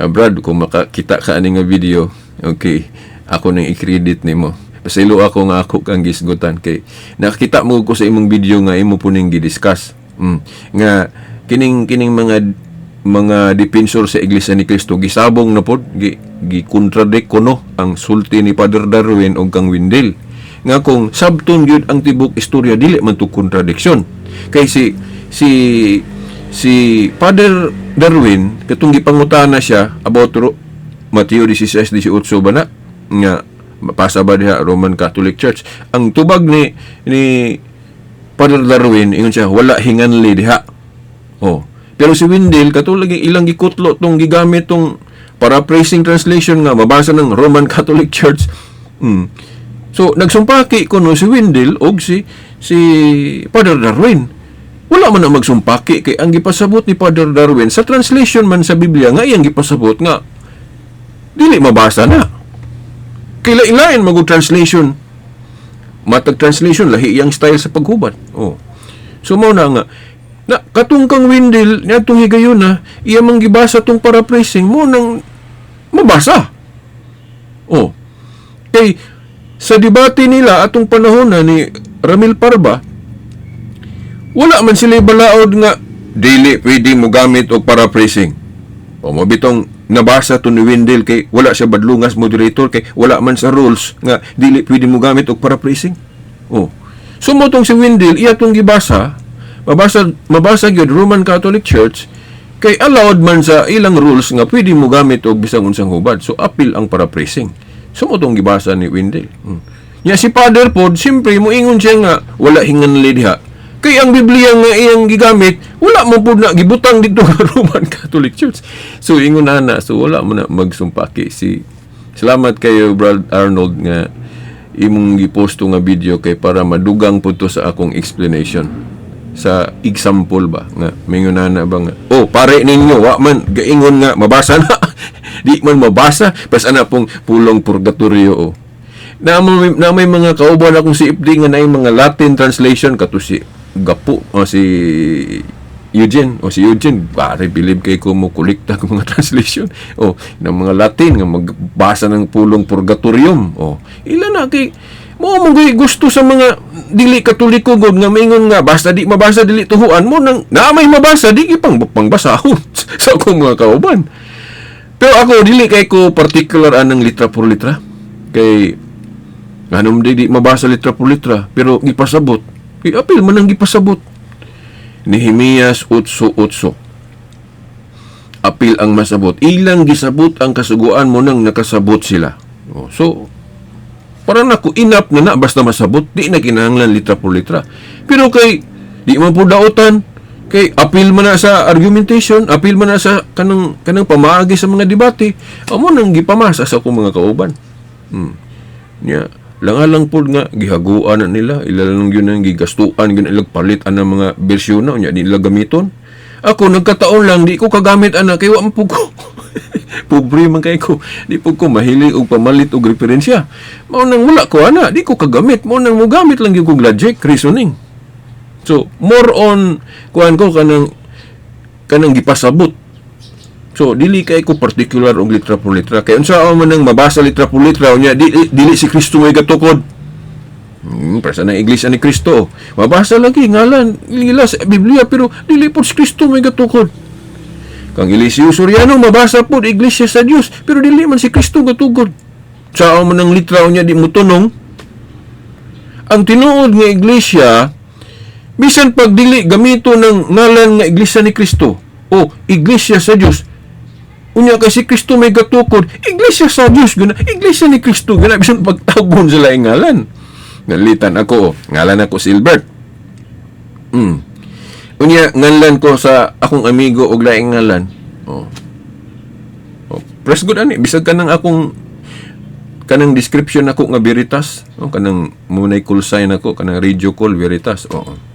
Brad, kung makakita ka ani nga video, okay, ako nang i-credit nimo. Pasaylo ako nga ako kang gisgutan kay nakita mo ko sa imong video nga imo po ning gidiscuss. Nga kining kining mga defensor sa Iglesia ni Cristo gisabong na pod gi contradict kuno ang sulti ni Father Darwin og kang Windel nga kung sabton gyud ang tibok istorya dili man to contradiction kay si Father Darwin katong gipangutana siya about Mateo 16:18 ba na nga mapasa ba diha Roman Catholic Church. Ang tubag ni Father Darwin, ingon siya wala hinganli diha. Oh. Pero si Windel, katulad ng ilang gikutlo tong gigamit tong paraphrasing translation nga mabasa ng Roman Catholic Church. So nagsumpaki kuno si Windel og si Father Darwin. Wala man na magsumpaki kay ang gipasabot ni Father Darwin sa translation man sa Biblia nga iyang gipasabot nga dili mabasa na. Kay lain-lain mag translation. Matag translation lahi iyang style sa paghubad. Oh. So mao na nga na katong kang Windel niadtong higayon na iya mang gibasa tong paraphrasing mo nang mabasa. Oh. Kay sa debate nila atong panahon na ni Ramil Parba, wala man sila balaod nga dili pwede mo gamit og paraphrasing. O mo bitong nabasa to ni Wendell kay wala siya badlungas moderator kay wala man sa rules nga dili pwede mo gamit og paraphrasing. Oh. So mo tong si Wendell iya tong gibasa, mabasa mabasa gyud Roman Catholic Church kay allowed man sa ilang rules nga pwede mo gamit og bisang unsang hubad. So apil ang paraphrasing. So mo tong gibasa ni Wendell. Nya si Father pod, siyempre moingon siya nga wala hinganli diha. Kay ang Biblia nga iyang gigamit, wala mo pod na gibutang dito sa Roman Catholic Church. So ingon ana, so wala mo na magsumpaki si. Salamat kayo, Brad Arnold, nga imong giposto nga video kay para madugang pud to sa akong explanation sa example ba nga mingon na ba nga, oh, pare ninyo wa man gaingon nga mabasa na, di man mabasa pas ana pong pulong purgatorio. Oh, na may mga kauban akong CFD nga naay mga Latin translation kato si Gapo o si Eugene o si Eugene pare, believe kay ko mo kolekta og mga translation o ng mga Latin nga magbasa ng pulong purgatorium. O ila na kay mo mo gusto sa mga dili Katoliko gud nga maingon nga basta di mabasa dili tuhuan mo nang na may mabasa di ipang pangbasahon sa akong mga kauban. Pero ako dili kay ko particular anang litra por litra kay anong di mabasa litra por litra pero gipasabot, iapil man ang gipasabot. Nehemias 8:8, apil ang masabot, ilang gisabot ang kasuguan mo nang nakasabot sila. Oh, so para nako enough na na basta masabot, di na kinahanglan litra por litra. Pero kay di man po dautan kay apil man na sa argumentation, apil man na sa kanang kanang pamaagi sa mga debate, amo nang gipamasa sa akong mga kauban. Nya. Langalang pod nga gihaguan na nila, ila lang yun ang gigastuan gyud ilang palit ang mga bersyon na unya nila gamiton. Ako nagkataon lang di ko kagamit ana kay wa man pud ko. Pobre man kay ko. Di pud ko mahilig og pamalit og referensya. Mao nang wala ko ana, di ko kagamit. Mao nang mogamit lang gyud kog logic, reasoning. So, more on kuan ko kanang gipasabot. So, dili kay ko particular og litra por litra. Kay unsa man nang mabasa litra por litra unya dili si Kristo may gatukod. Para sa nang iglesia ni Kristo. Mabasa lagi ngalan nila sa Biblia pero dili po si Kristo may gatukod. Kang Eliseo Soriano mabasa po iglesia sa Dios pero dili man si Kristo gatukod. Sa man ang litra unya di mo tunong. Ang tinuod nga iglesia bisan pag dili gamito ng ngalan nga iglesia ni Kristo o iglesia sa Dios, unya kay si Kristo may gatukod, iglesia sa Dios guna, iglesia ni Kristo guna, bisan pagtawgon sila ang ngalan. Nalitan ako, ngalan ako si Silbert. Unya ngalan ko sa akong amigo og laing ngalan. Oh. Oh, press good ani bisag kanang akong kanang description nako nga Veritas, oh, kanang munay call sign ako, kanang radio call Veritas. Oo.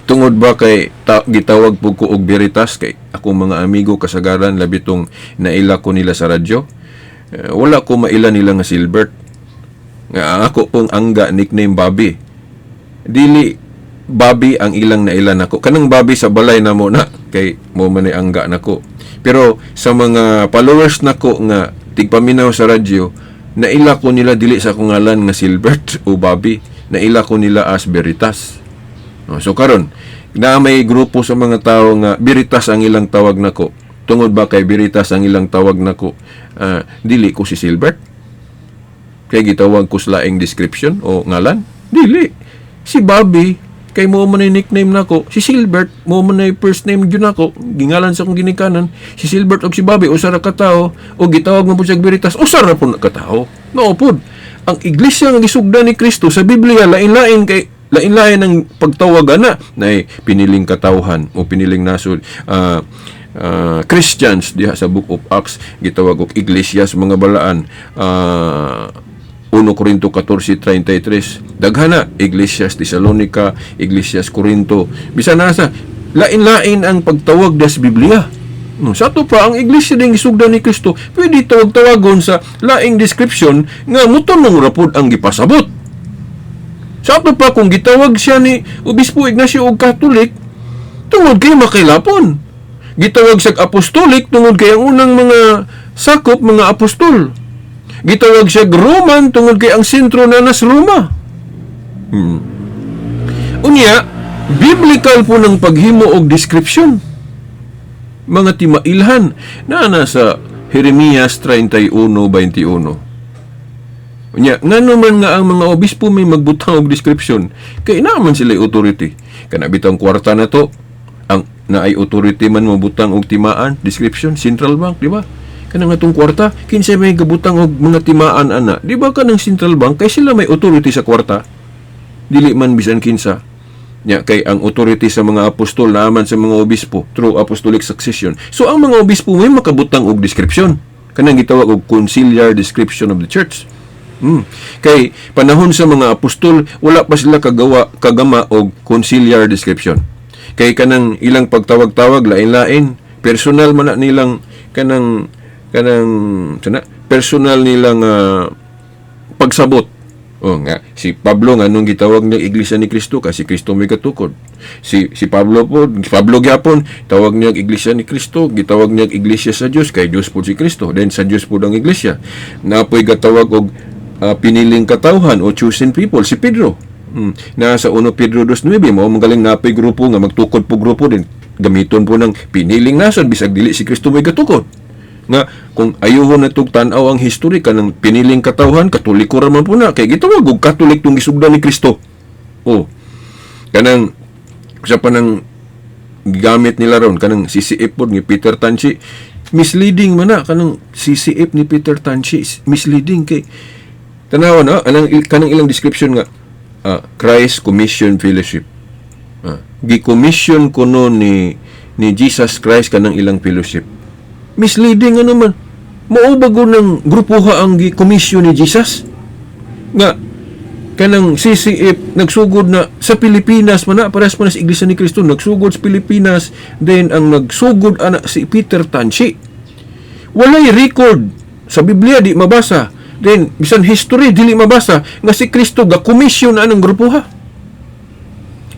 Tungod ba kay gitawag po ko og Veritas kay akong mga amigo kasagaran labi tong naila ko nila sa radyo. Eh, wala ko maila nila nga Silbert. Nga ang ako pong angga nickname Bobby. Dili Bobby ang ilang naila nako. Kanang Bobby sa balay namo na kay mo man ay angga nako. Pero sa mga followers nako nga tigpaminaw sa radyo, naila ko nila dili sa akong ngalan nga Silbert o Bobby. Naila ko nila as Veritas. No, so karon na may grupo sa mga tao nga Veritas ang ilang tawag nako. Tungod ba kay Veritas ang ilang tawag nako, dili ko si Silbert? Kay gitawag ko sa laing description o ngalan? Dili. Si Bobby, kay mo man ay nickname nako. Si Silbert, mo man ay first name gyud nako. Gingalan sa akong ginikanan. Si Silbert og si Bobby, usa ra ka tawo. O gitawag mo po siya Veritas, usa ra po na ka tawo. Mao pod. Ang iglesia nga gisugdan ni Kristo sa Biblia, lain-lain kay lain-lain ang pagtawag ana na piniling katawhan o piniling nasod, Christians diha sa Book of Acts gitawag og iglesia sa mga balaan, 1 Corinto 14:33, daghana Iglesias Tesalonica, Iglesias Corinto, bisan nasa lain-lain ang pagtawag des Biblia. No, sa ato pa ang iglesia ding gisugdan ni Kristo pwede tawag-tawagon sa laing description nga mutunong ra pod ang gipasabot. Sa ato pa kung gitawag siya ni Obispo Ignacio og Catholic tungod kay makailapon. Gitawag siya apostolic tungod kay ang unang mga sakop mga apostol. Gitawag siya Roman tungod kay ang sentro na nas Roma. Unya, biblical po ng paghimo og description. Mga timailhan na nasa Jeremias 31:21. Unya, ngano man nga ang mga obispo may magbutang og description, kay naa man sila authority. Kana bitang kwarta na to, ang naay authority man mabutang og timaan, description, central bank, di ba? Kanang atong kwarta, kinsay may gabutang og mga timaan ana, di ba kanang central bank kay sila may authority sa kwarta? Dili man bisan kinsa. Nya kay ang authority sa mga apostol naaman sa mga obispo through apostolic succession. So ang mga obispo may makabutang og description. Kanang gitawag og conciliar description of the church. Kay panahon sa mga apostol wala pa sila kagawa kagama og conciliar description. Kay kanang ilang pagtawag-tawag lain-lain, personal man na nilang kanang kanang sana personal nilang pagsabot. Oh nga si Pablo nga nung gitawag niya Iglesia ni Kristo kasi Kristo may katukod. Si si Pablo po, si Pablo gyapon tawag niya Iglesia ni Kristo, gitawag niya Iglesia sa Dios kay Dios po si Kristo, then sa Dios po ang iglesia. Napoy gatawag og piniling katawhan o chosen people si Pedro. Nasa 1 Pedro 2:9 mao magaling napoy grupo nga magtukod po grupo din gamiton po ng piniling nason bisag dili si Kristo may gatukod nga kung ayuhon na tug tan-aw ang history kanang piniling katawhan, Katoliko ra man po na kay gitawag og Katolik tong gisugdan ni Kristo. Oh, kanang sa panang gigamit nila ron kanang CCF pod ni Peter Tanchi, misleading man na kanang CCF ni Peter Tanchi, misleading kay tanawa na anang kanang ilang description nga Christ Commission Fellowship, gi-commission kuno ni Jesus Christ kanang ilang fellowship. Misleading ano man. Mao ba go ng grupo ha ang gi-commission ni Jesus? Nga kanang CCF nagsugod na sa Pilipinas man na, parehas man na sa Iglesia ni Cristo nagsugod sa Pilipinas. Then ang nagsugod ana si Peter Tansi. Walay record sa Biblia, di mabasa. Then bisan history dili mabasa nga si Kristo ga komisyon na anang grupo ha.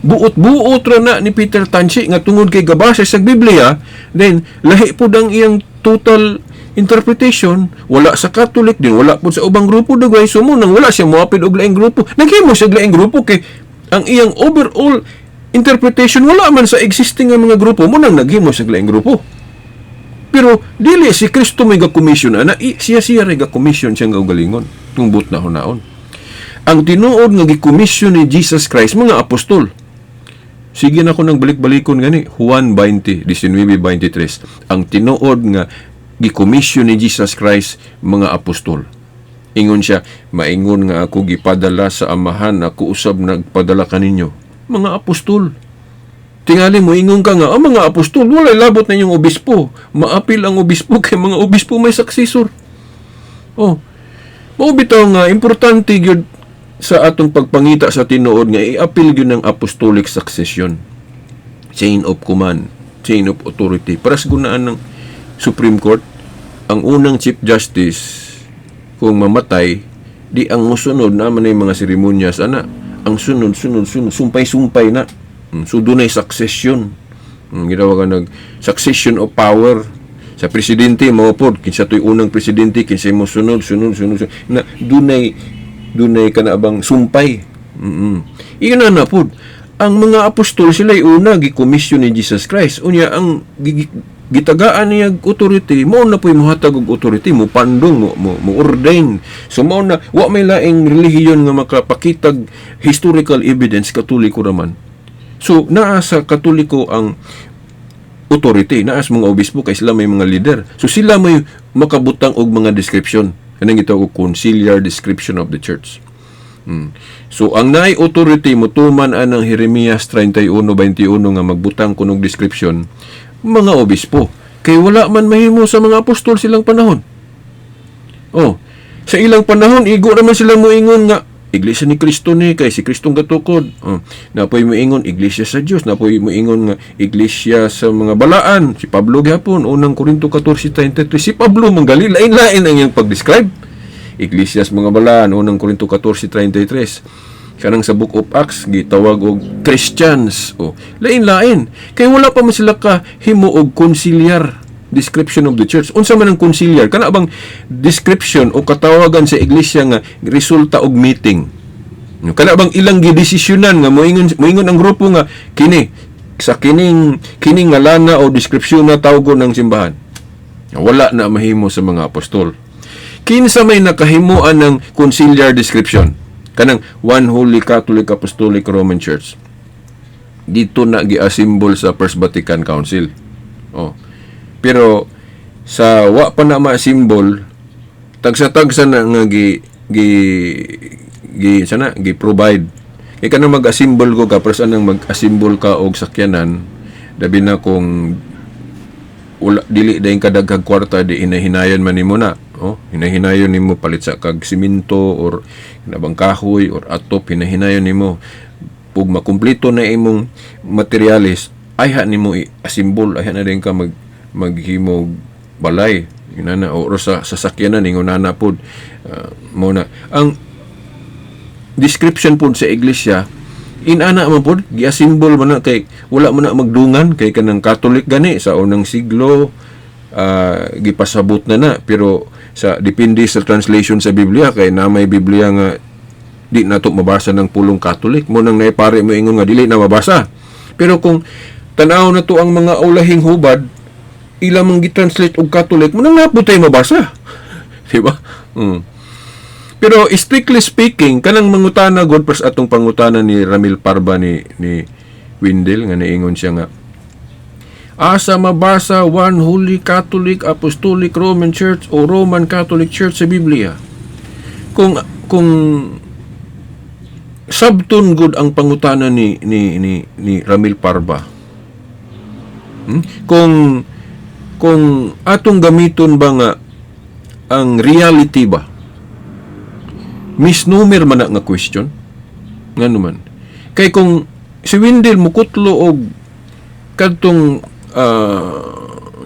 Buot-buot ra na ni Peter Tansi nga tungod kay gabasa sa Biblia, then lahi pud ang iyang total interpretation, wala sa Catholic din, wala pud sa ubang grupo dugay. So mo nang wala siya moapil og laing grupo, naghimo siya og laing grupo kay ang iyang overall interpretation wala man sa existing nga mga grupo. Mo nang naghimo siya og laing grupo, pero dili si Kristo may ga-commission ana, siya siya ray ga-commission siyang kaugalingon tung but na hunaon. Ang tinuod nga gi-commission ni Jesus Christ, mga apostol. Sige na ko nang balik-balikon gani. Juan 20, 19-23. Ang tinuod nga gi-commission ni Jesus Christ, mga apostol. Ingon siya, "Maingon nga ako gipadala sa Amahan, ako usab nagpadala kaninyo." Mga apostol. Tingali mo ingon ka nga, ang mga apostol, walay labot na inyong obispo. Maapil ang obispo kay mga obispo may successor. Oh. Mao bitaw nga importante gyud sa atong pagpangita sa tinuod nga i-apil gyud ng apostolic succession. Chain of command, chain of authority. Para sa gunaan ng Supreme Court, ang unang Chief Justice kung mamatay, di ang musunod na man ay mga seremonyas ana. Ang sunod, sunod, sunod, sumpay-sumpay na. So dunay succession. Ginawa ka nag succession of power sa presidente mao pod, kinsa to'y unang presidente, kinsa mo sunod, sunod, sunod, sunod na dunay dunay kana bang sumpay. Iyon na na pod ang mga apostol, sila una gi-commission ni Jesus Christ. Unya ang gitagaan niya og authority, mao na po'y mohatag og authority, mo pandong, mo ordain. So mao na wa may laing relihiyon nga makapakitag historical evidence, Katoliko raman. So naa sa Katoliko ang authority, naa sa mga obispo kay sila may mga leader. So sila may makabutang og mga description, kanang gitawag og conciliar description of the church. So ang naay authority motuman anang Jeremias 31:21 nga magbutang kunog description, mga obispo, kay wala man mahimo sa mga apostol silang panahon. Oh, sa ilang panahon igo naman sila moingon nga Iglesia ni Kristo ni kay si Kristong gatukod. Oh, napoy moingon Iglesia sa Dios, napoy moingon nga Iglesia sa mga balaan. Si Pablo gyapon, unang Korinto 14:33, si Pablo manggali lain-lain ang iyang pag-describe. Iglesia sa mga balaan, unang Korinto 14:33. Kanang sa Book of Acts gitawag og Christians. Oh, lain-lain. Kay wala pa man sila ka himo og conciliar description of the church. Unsa man ang conciliar? Kana bang description o katawagan sa iglesia nga resulta og meeting? Kana bang ilang gidesisyonan nga moingon moingon ang grupo nga kini sa kining kining ngalana o description na tawgon ng simbahan. Wala na mahimo sa mga apostol. Kinsa may nakahimuan ng conciliar description? Kanang One Holy Catholic Apostolic Roman Church. Dito na gi-assemble sa First Vatican Council. Oh. Pero sa wa pa na ma-assemble, tagsa-tagsa na nga gi gi gi sana gi provide. Kay kanang mag-assemble ko ka, pero anang mag-assemble ka og sakyanan, labi na kung wala, dili dayon kadaghag kwarta, di hinahinayon man nimo na. Oh, hinahinayon nimo palit sa kag simento or kinabang kahoy or atop, hinahinayon nimo ug makumpleto na imong materyales, ayha nimo i-assemble, ayha na din ka maghimog balay inana or sa sasakyanan ingon na pod. Mo na ang description pod sa iglesia, inana man pod gi-assemble man na kay wala man na magdungan, kay kanang Catholic gani sa unang siglo gipasabot na na, pero sa depende sa translation sa Biblia, kay na may Biblia nga di nato mabasa ng pulong Catholic. Mo nang naipare mo ingon nga dili na mabasa, pero kung tan-aw na to ang mga ulahing hubad ila mang gi-translate og Catholic, mo nang napud tay mabasa, di ba? Pero strictly speaking, kanang mangutana god pers atong pangutana ni Ramil Parba ni Windel nga niingon siya nga asa mabasa One Holy Catholic Apostolic Roman Church o Roman Catholic Church sa Biblia. Kung sabton gud ang pangutana ni Ramil Parba. Kung atong gamiton ba nga ang reality ba, Misnomer man na nga question. Ngano man? Kay kung si Wendell mukutlo og kadtong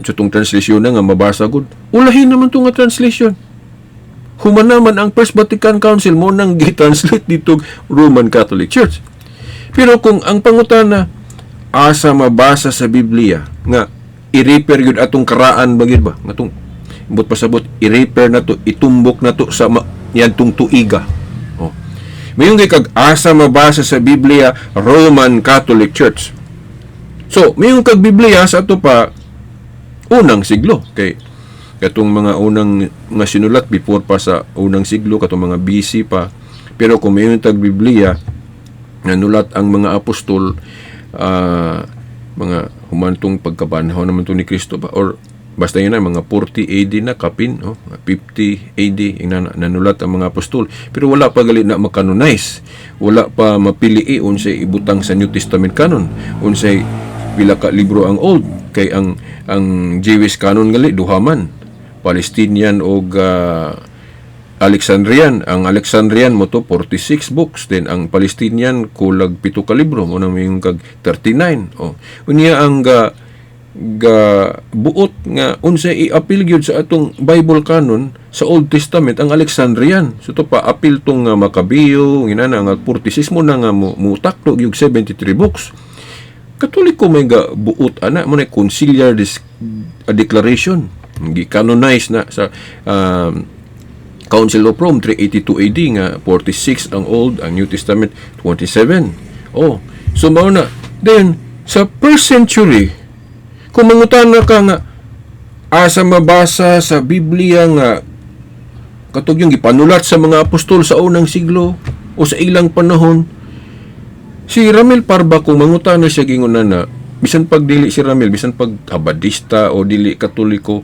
sa tong translation na nga mabasa gud. Ulahin naman to nga translation. Human naman ang First Vatican Council mo nang gi-translate dito Roman Catholic Church. Pero kung ang pangutana asa mabasa sa Biblia nga i-repair gyud atong karaan ba gyud ba ngatong but pasabot i-repair na to, itumbok na to sa yantong tuiga, oh. Mayon kay kag asa mabasa sa Biblia Roman Catholic Church. So mayon kag Biblia sa ato pa unang siglo, kay katong mga unang nga sinulat before pa sa unang siglo, katong mga BC pa. Pero kung mayon tag Biblia nanulat ang mga apostol, mga humantong pagkabanhaw naman to ni Kristo ba or basta yun na mga 40 AD na kapin, oh, 50 AD ingna nanulat ang mga apostol, pero wala pa gali na makanonize, wala pa mapili unsay ibutang sa New Testament canon, unsay pila ka libro ang Old, kay ang Jewish canon gali duha man, Palestinian og Alexandrian. Ang Alexandrian mo to 46 books, then ang Palestinian kulag pito ka libro, mo na may kag 39. Oh, unya ang ga ga buot nga unsay i-appeal gyud sa atong Bible canon sa Old Testament ang Alexandrian. So to pa appeal tong nga Macabeo, inana nga 46 mo na nga mo mutakdo gyud 73 books. Katoliko may ga buot ana mo na conciliar a declaration, gi-canonize na sa Council of Rome 382 AD nga 46 ang Old, ang New Testament 27. Oh, so mao na. Then sa first century, kung mangutana ka nga asa mabasa sa Biblia nga katog yung gipanulat sa mga apostol sa unang siglo o sa ilang panahon, si Ramil Parba, kung mangutana siya gingon na, bisan pag dili si Ramil, bisan pag Abadista o dili Katoliko,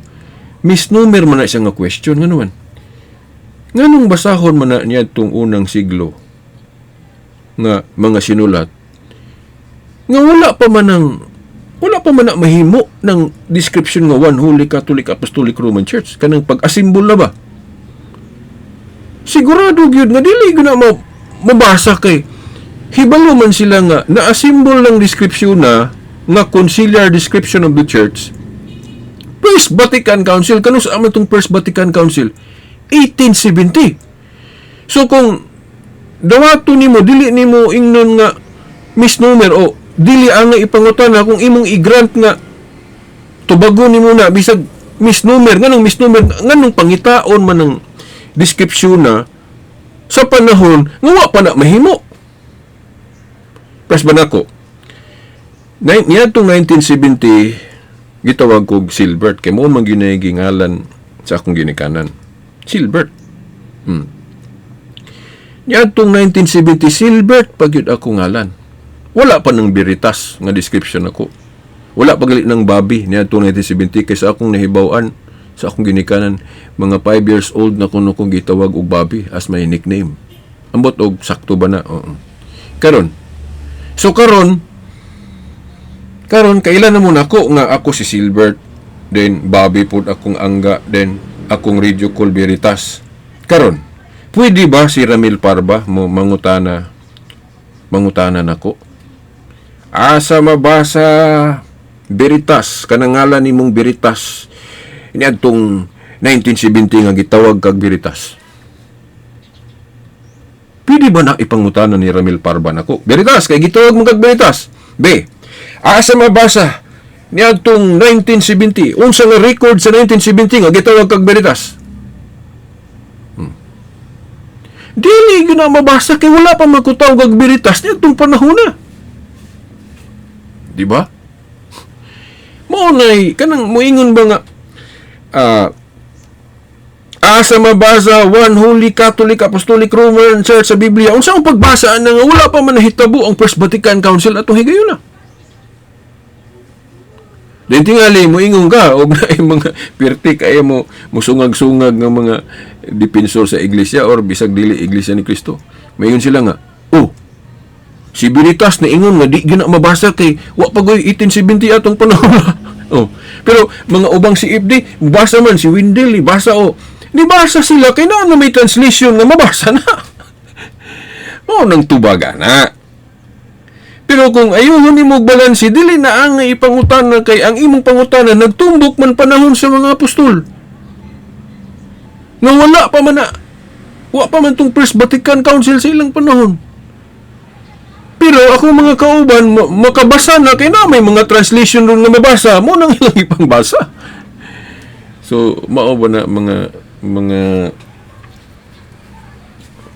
misnomer man na siya nga question. Ngano man? Nganong basahon man na niya itong unang siglo nga mga sinulat nga wala pa man na mahimo ng description nga One Holy Catholic Apostolic Roman Church, kanang pag-assemble na ba? Sigurado gyud nga dili gyud na mabasa kay hibalo man sila nga na-assemble ng description na nga conciliar description of the church First Vatican Council. Kano sa aman tong First Vatican Council? 1870. So kung dawato nimo, dili nimo ingnon nga misnomer o dili ang nga ipangutana kung imong i-grant nga tubagon nimo na bisag misnomer. Nganong misnomer? Nganong pangitaon man ng description na sa panahon nga wa pa na mahimo? Pres ba nako? Niadtong 1970, gitawag kog Silbert kay mo man gyud na gingalan sa akong ginikanan. Silbert. Niadtong 1970, Silbert pa gyud ako ngalan. Wala pa ng Veritas nga description ako. Wala pa gali ng Bobby niadtong 1970 kay sa akong nahibaw-an sa akong ginikanan, mga 5 years old na kuno kong gitawag og Bobby as my nickname. Ambot og sakto ba na? Oo. Karon. So karon karon kailan na mo nako nga ako si Silbert, then Bobby pud akong angga, then akong radio call Veritas. Karon, pwede ba si Ramil Parba mo mangutana nako? Asa mabasa Veritas, kanang ngalan nimong Veritas niadtong 1970 nga gitawag kag Veritas? Pwede ba na ipangutana ni Ramil Parba nako? "Veritas, kay gitawag mo kag Veritas." B. Asa mabasa niadtong 1970? Unsa nga record sa 1970 nga gitawag kag Veritas? Dili gyud na mabasa kay wala pa makutawag kag Veritas niadtong panahon na. Di ba? Mao nay kanang moingon ba nga asa mabasa One Holy Catholic Apostolic Roman Church sa Biblia? Unsa ang pagbasa ana nga wala pa man nahitabo ang First Vatican Council atong higayuna? Then tingali mo ingon ka og naay mga pirti kaya mo musungag-sungag nga mga depensor sa iglesia or bisag dili Iglesia ni Cristo. Mayon sila nga, "Oh, si Veritas na ingon nga di gyud na mabasa kay wa pa goy 1870 atong panahon." Oh. Pero mga ubang si FD, basa man si Wendell, eh, basa, oh. Di basa sila kay naa na may translation nga mabasa na. Mao nang tubaga na. Pero kung ayuhon nimo og balanse, dili na ang ipangutana kay ang imong pangutana nagtumbok man panahon sa mga apostol. Nga wala pa man na, wa pa man tong First Vatican Council sa ilang panahon. Pero ako mga kauban, makabasa na kay na may mga translation ron nga mabasa, mao nang ilang ipangbasa. So, mao ba na mga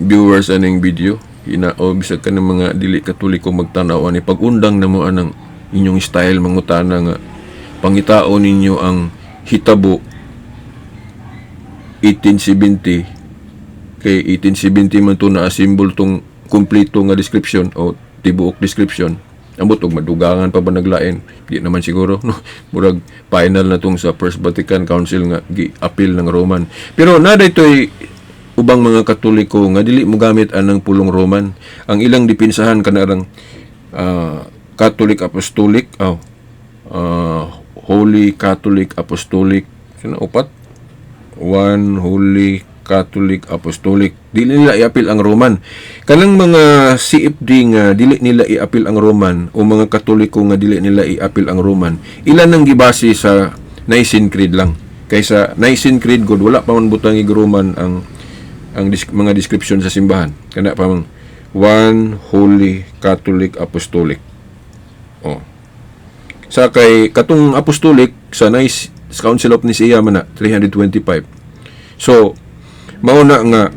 viewers aning video ina o bisag ka ng mga dili Katoliko magtanaw ani, pag-undang na mo anang inyong style mangutana nga pangitaon ninyo ang hitabo 1870, kay 1870 man to na assemble tong kumpleto nga description o tibuok description. Ambot og madugangan pa ba naglain, di naman siguro, no? Murag final na tong sa First Vatican Council nga gi-appeal ng Roman, pero na daytoy ubang mga Katoliko nga dili mo gamit anang pulong Roman. Ang ilang dipinsahan kanarang Catholic Apostolic, oh, Holy Catholic Apostolic, sino upat, One Holy Catholic Apostolic. Dili nila iapil ang Roman. Kanang mga CFD nga dili nila iapil ang Roman o mga Katoliko nga dili nila iapil ang Roman, ilan nang gibase sa Nicene Creed lang. Kaysa Nicene Creed gud, wala pa man butang ig Roman ang mga description sa simbahan. Kana pa mang One Holy Catholic Apostolic. Oh. Sa kay katong apostolic sa Nice Council of Nicaea man na 325. So mao na nga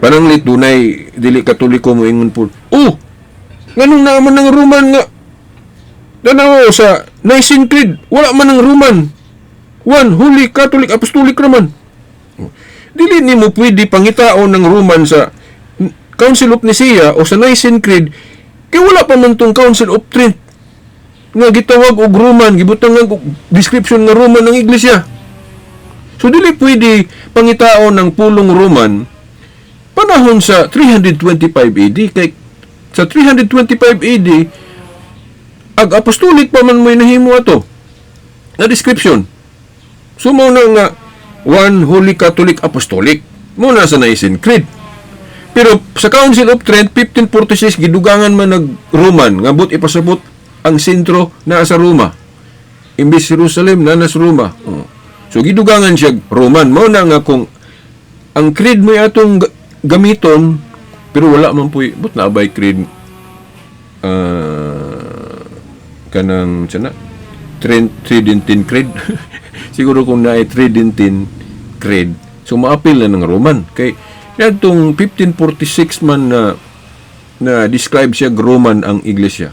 pananglit dunay dili Katoliko moingon po. Oh, nganong naa man ng Roman nga tanaw sa Nicene Creed, wala man ng Roman. One Holy Catholic Apostolic naman. Dili nimo pwede pangitaon ng Roman sa Council of Nicaea o sa Nicene Creed kay wala pa man tong Council of Trent nga gitawag og Roman, gibutang og description nga Roman ng iglesia. So dili pwede pangitaon ng pulong Roman panahon sa 325 AD kay sa 325 AD ag apostolic pa man mo'y nahimo ato na description. So mao na nga One Holy Catholic Apostolic. Mao na sa Nicene Creed. Pero sa Council of Trent 1546, gidugangan man nag Roman nga but ipasabot ang sentro naa sa Roma. Imbis Jerusalem na sa Roma. Oh. So gidugangan siya Roman. Mao na nga kung ang creed mo atong gamiton, pero wala man puy but naa bay creed, kanang sana Trent Tridentine Creed siguro. Kung naay Tridentine Creed, so maapil na ng Roman kay yatong 1546 man na na describe siya Roman ang iglesia.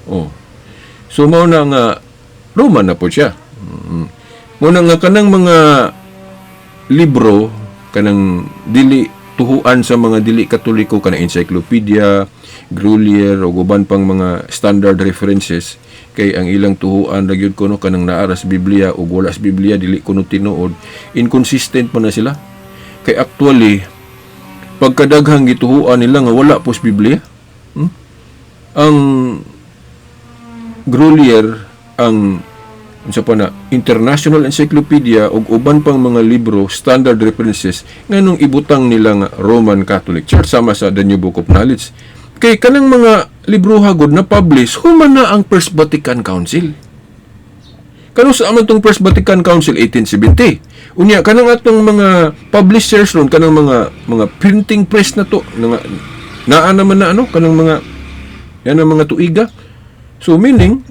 Oh, so mao na nga Roman na po siya. Mao na nga kanang mga libro kanang dili tuhuan sa mga dili Katoliko, kanang encyclopedia, Grolier o uban pang mga standard references, kay ang ilang tuhuan ra gyud kuno kanang naa ra sa Biblia ug wala sa Biblia dili kuno tinuod. Inconsistent pa na sila kay actually pagkadaghang gituhuan nila nga wala po sa Biblia. Ang Grolier, ang unsa pa na, International Encyclopedia ug uban pang mga libro, standard references, nganong ibutang nila nga Roman Catholic Church sama sa The New Book of Knowledge? Kay kanang mga libro gud na publish human na ang First Vatican Council. Kano sa man tong First Vatican Council? 1870. Unya kanang atong mga publishers ron, kanang mga printing press na to nga naa naman na ano kanang mga yan ang mga tuiga. So meaning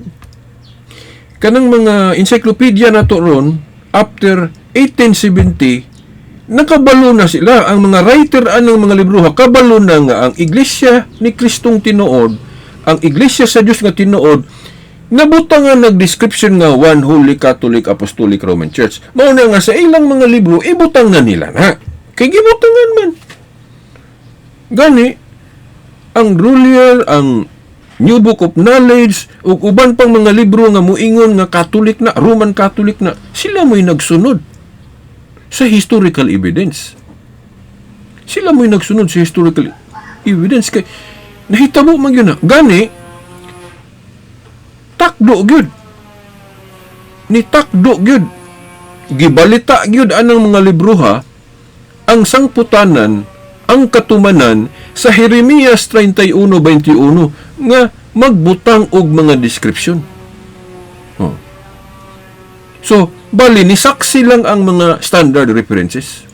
kanang mga encyclopedia na to ron after 1870, nakabalo na sila, ang mga writer anang mga libro kabalo na nga ang Iglesia ni Kristong tinuod, ang Iglesia sa Dios nga tinuod, nabutang nga nag-description nga One Holy Catholic Apostolic Roman Church. Mao na nga sa ilang mga libro ibutang na nila na kay gibutangan man gani ang Grolier, ang New Book of Knowledge ug uban pang mga libro nga muingon nga Catholic na, Roman Catholic na, sila mo'y nagsunod sa historical evidence. Sila mo'y nagsunod sa historical evidence kay nahitabo man gyud na. Gani takdo gyud. Ni takdo gyud. Gibalita gyud anang mga libroha ang sangputanan. Ang katumanan sa Jeremias 31:21 nga magbutang og mga description. Oh. So, bali ni saksi lang ang mga standard references.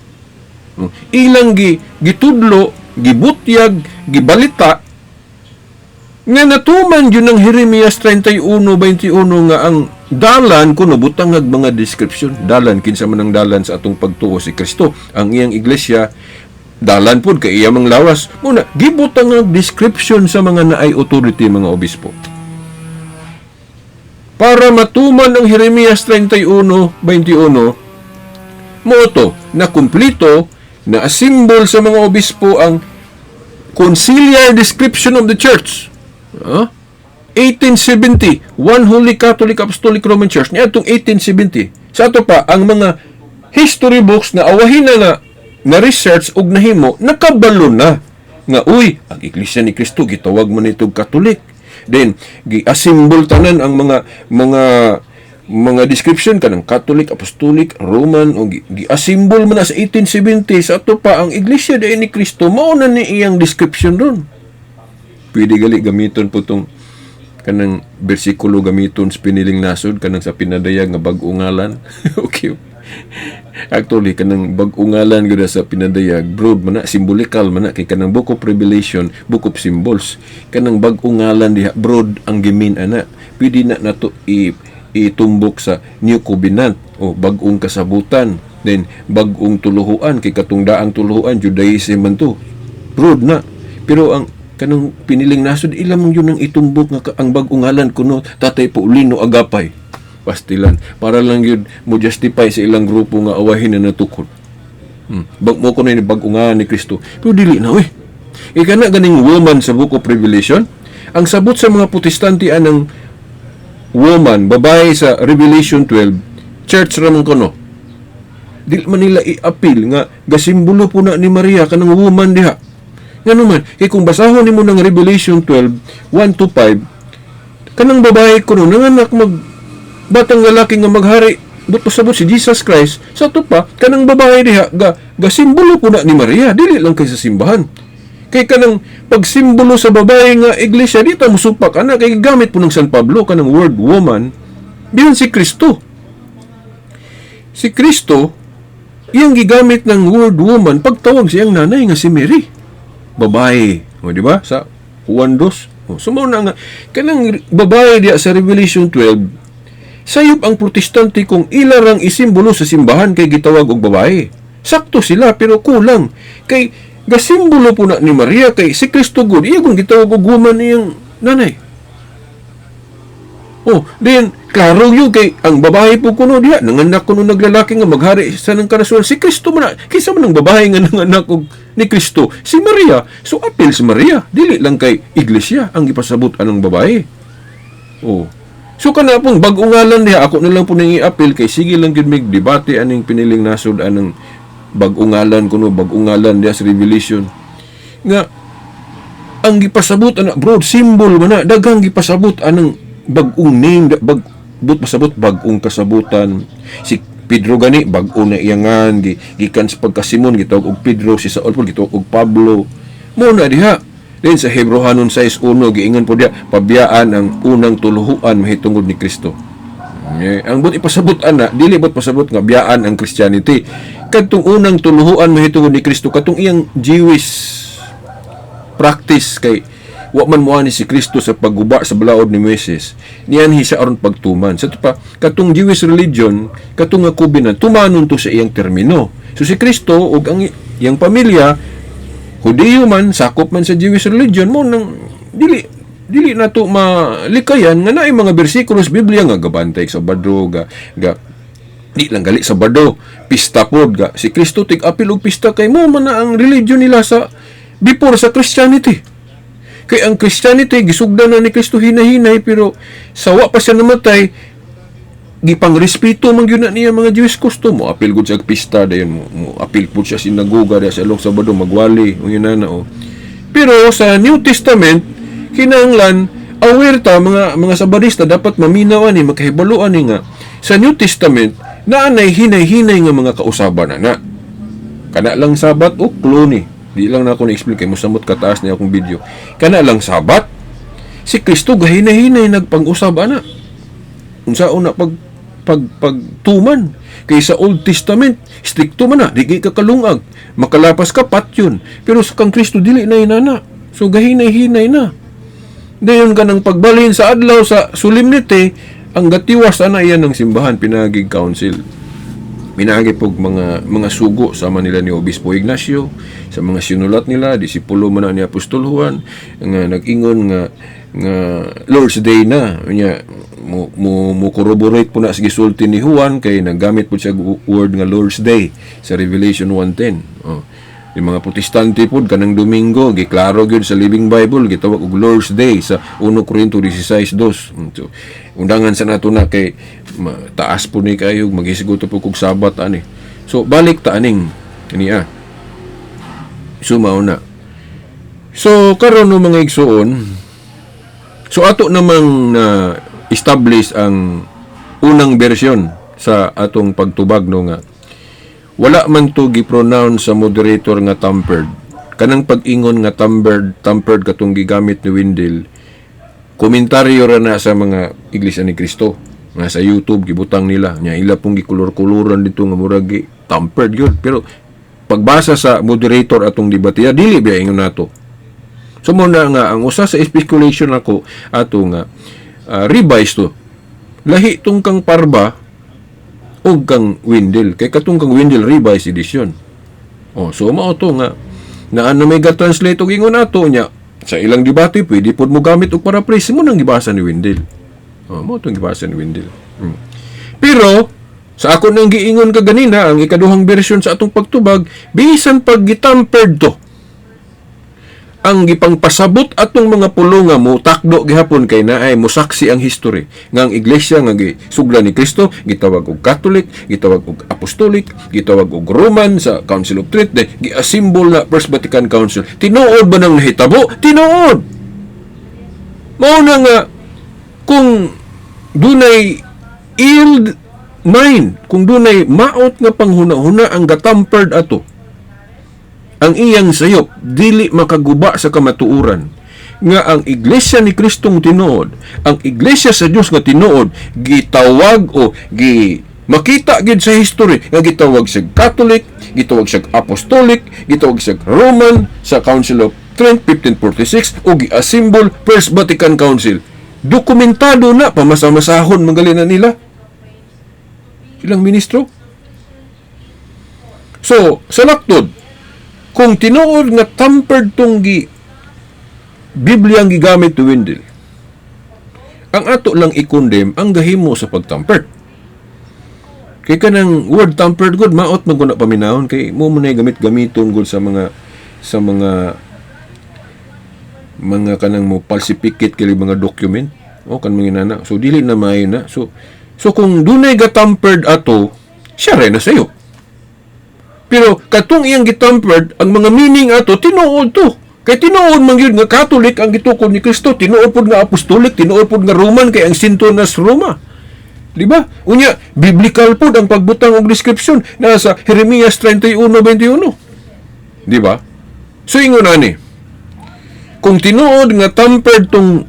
Oh. Ilang gitudlo, gibutyag, gibalita nga natuman yun ang Jeremias 31:21 nga ang dalan kuno butangag mga description. Dalan, kinsa man ang dalan sa atong pagtuo? Si Kristo. Ang iyang iglesia dalan pud kay iya mang lawas muna. Gibutang ang description sa mga naay authority, mga obispo, para matuman ang Jeremias 31:21. Mo to na kumplito na simbol sa mga obispo ang conciliar description of the church. Huh? 1870, One Holy Catholic Apostolic Roman Church. Niya itong 1870. Sa ato pa, ang mga history books na awahin na na, na research ug nahimo, nakabalo na nga, uy, ang Iglesia ni Cristo gitawag man ito Catholic. Then gi-assemble tanan ang mga description kanang Catholic, Apostolic, Roman o gi-assemble man na sa 1870. Sa ato pa, ang Iglesia diay ni Cristo, mao na ni iyang description ron. Pwede gali gamiton po tong kanang bersikulo, gamiton sa piniling nasod, kanang sa pinadayag nga bag-o ngalan. Okay, actually kanang bag-o ngalan gyud sa pinadayag, broad man na, symbolical man na, kay kanang Book of Revelation, book of symbols. Kanang bag-o ngalan diha, broad ang gimin ana. Pwede na nato itumbok sa New Covenant o bag-ong kasabutan, then bag-ong tuluhuan, kay katong daang tuluhuan, Judaism man to. Broad na. Pero ang kanang piniling nasod, ilang mong yun ang itumbok nga ang bag-ong ngalan kuno Tatay Paulino Agapay. Pastilan para lang yun mo justify sa ilang grupo nga awahin na natukod. Bag mo ko na ni bag-o ngalan ni Kristo, pero dili na, uy. Ika na ganing woman sa Book of Revelation, ang sabot sa mga Protestante anang woman, babae sa Revelation 12, church ra man kuno. Dili man nila i-appeal nga gasimbolo po na ni Maria kanang woman diha. Nga naman, kay kung basahon nimo ng Revelation 12, 1 to 5, kanang babae kuno nanganak mag batang lalaki nga maghari, but pasabot si Jesus Christ. Sa ato pa, kanang babae diha ga gasimbolo po na ni Maria, dili lang kay sa simbahan. Kay kanang pagsimbolo sa babae nga iglesia, di ta musupak ana, kay gamit po ng San Pablo kanang word woman bilang si Kristo. Si Kristo iyang gigamit ng word woman pagtawag siyang nanay nga si Mary. Babae. O, di ba? Sa Juan 2. O, so, mao na nga, kanang babae diya sa Revelation 12, sayop ang Protestante kung ila rang isimbolo sa simbahan kay gitawag og babae. Sakto sila pero kulang. Kay gasimbolo po na ni Maria, kay si Kristo gud iya kung gitawag og woman iyang nanay. Oh, then klaro yun kay ang babae po kuno diha nanganak kuno naglalaki nga maghari sa nang karasuan, si Kristo man na. Kinsa man ang babae nga nanganak og ni Kristo? Si Maria. So apil si Maria, dili lang kay iglesia ang gipasabot anang babae. Oh. So kana pong bag-o ngalan diha, ako na lang po nang i-appeal kay sige lang gyud mig debate aning piniling nasod anang bag-o ngalan kuno, bag-o ngalan diha sa Revelation nga ang gipasabot ana broad symbol man na. Daghang gipasabot anang bag-ong name, bag but pasabot bag-ong kasabutan. Si Pedro gani bag-o na iyangan, gikan sa pagka-Simon gitawag og Pedro, si Saul po gitawag og Pablo. Mo na diha. Then sa Hebrohanon 6:1, giingon po diha, pabiyaan ang unang tuluhuan mahitungod ni Kristo. Eh, ang but ipasabot ana, dili but pasabot nga biyaan ang Christianity. Kadtong unang tuluhuan mahitungod ni Kristo, katong iyang Jewish practice, kay wa man moani si Kristo sa pagguba sa balaod ni Moises, nianhi siya aron pagtuman. Sa pa katong Jewish religion, katong nga covenant, tumanon to sa iyang termino. So si Kristo ug ang iyang pamilya Hudiyo man, sakop man sa Jewish religion mo nang dili dili nato malikayan nga naay mga bersikulo sa Biblia nga gabantay sa Sabado, ga ga di lang gali Sabado, pista pod ga si Kristo tig apil og pista, kay mo man na ang religion nila sa before sa Christianity. Kay ang Christianity gisugdan na ni Kristo hinahinay, pero sa wa pa siya namatay, gipangrespeto man gyud na niya mga Jewish custom. Mo apil gud siya og pista dayon, mo apil pud siya sinagoga diya sa along Sabado, magwali ug yun na, oh. Pero sa New Testament, kinahanglan aware ta, mga Sabadista dapat maminaw ani, makahibalo ani nga sa New Testament naanay hinay-hinay nga mga kausaban ana. Kana lang Sabat o klone. Di lang na ako na-explain kay mosamot kataas ni akong video. Kana lang Sabat. Si Kristo gahinay-hinay nagpang-usab ana. Unsaon na pag pag pagtuman kay sa Old Testament strikto man na, di kay ka kalungag, makalapas ka, patyon. Pero sa kang Kristo dili na inana, so gahinay-hinay na. Dayon ka ng pagbalhin sa adlaw sa solemnity, ang gatiwas ana iyan ng simbahan pinagig council, minagi pog mga sugo sama nila ni Obispo Ignacio sa mga sinulat nila, disipulo man na ni Apostol Juan, nga nag-ingon nga Lord's Day na. Nya mo corroborate po na sa gisulti ni Juan kay naggamit po siya og word nga Lord's Day sa Revelation 1:10. Oh. Yung mga Protestante pod, kanang Domingo, giklaro gyud sa Living Bible, gitawag og Lord's Day sa 1 Corinto 16:2. So, undangan sa nato na kay taas po ni kayo, maghisgot po kog Sabat ani. So balik ta aning niya. So mao na. So karon no, mga igsuon, so ato namang na establish ang unang version sa atong pagtubag no, nga wala man to gi-pronounce sa moderator nga tampered. Kanang pag-ingon nga tampered, tampered katong gigamit ni Wendell, komentaryo ra na sa mga Iglesia ni Cristo nga sa YouTube gibutang nila nya, ila pong gikulor-koloran dito nga murag gi tampered yun. Pero pagbasa sa moderator atong debate, dili biya ingon nato. So mo na nga ang usa sa speculation ako ato nga revise to. Lahi tong kang Parba og kang Wendell kay katong kang Wendell, revised edition. Oh, so mao to nga na ano may ga-translate og ingon ato nya sa ilang debate, pwede pod mo gamit og paraphrase mo nang gibasa ni Wendell. Oh, mao tong gibasa ni Wendell. Pero sa ako nang giingon kaganina, ang ikaduhang version sa atong pagtubag, bisan pag gitampered to, ang gipangpasabot atong mga pulo nga mo takdo gihapon kay naay mosaksi ang history nga ang iglesia nga gisugdan ni Kristo gitawag og Catholic, gitawag og Apostolic, gitawag og Roman sa Council of Trent, then gi-assemble na First Vatican Council. Tinuod ba nang nahitabo? Tinuod. Mao na nga kung dunay ill mind, kung dunay maot nga panghuna-huna ang gatampered ato, ang iyang sayop dili makaguba sa kamatuoran nga ang Iglesia ni Kristong tinuod, ang Iglesia sa Dios nga tinuod, gitawag o gi makita gid sa history nga gitawag siya Catholic, gitawag siya Apostolic, gitawag siya Roman sa Council of Trent 1546 o gi-assemble First Vatican Council. Dokumentado na, pamasa-masahon magali na nila silang ministro. So, sa laktod, kung tinuod nga tampered tong gi Biblia ang gigamit ni Wendell, ang ato lang i-condemn ang gahimo sa pagtampered. Kay kanang word tampered good, maot man ko na paminahon kay mo man gamit-gamiton gud sa mga kanang mo falsificate kay mga document o kan mga nana. So dili na maayo na. So kung dunay ga tampered ato, siya rin na sayo. Pero katong iyang gitampered, ang mga meaning ato tinuod to. Kay tinuod man gyud nga Catholic ang gitukod ni Kristo, tinuod pod nga Apostolic, tinuod pod nga Roman kay ang sentro na sa Roma. Di ba? Unya, biblical pod ang pagbutang og description nasa Jeremias 31:21. Di ba? So ingon ani, kung tinuod nga tampered tong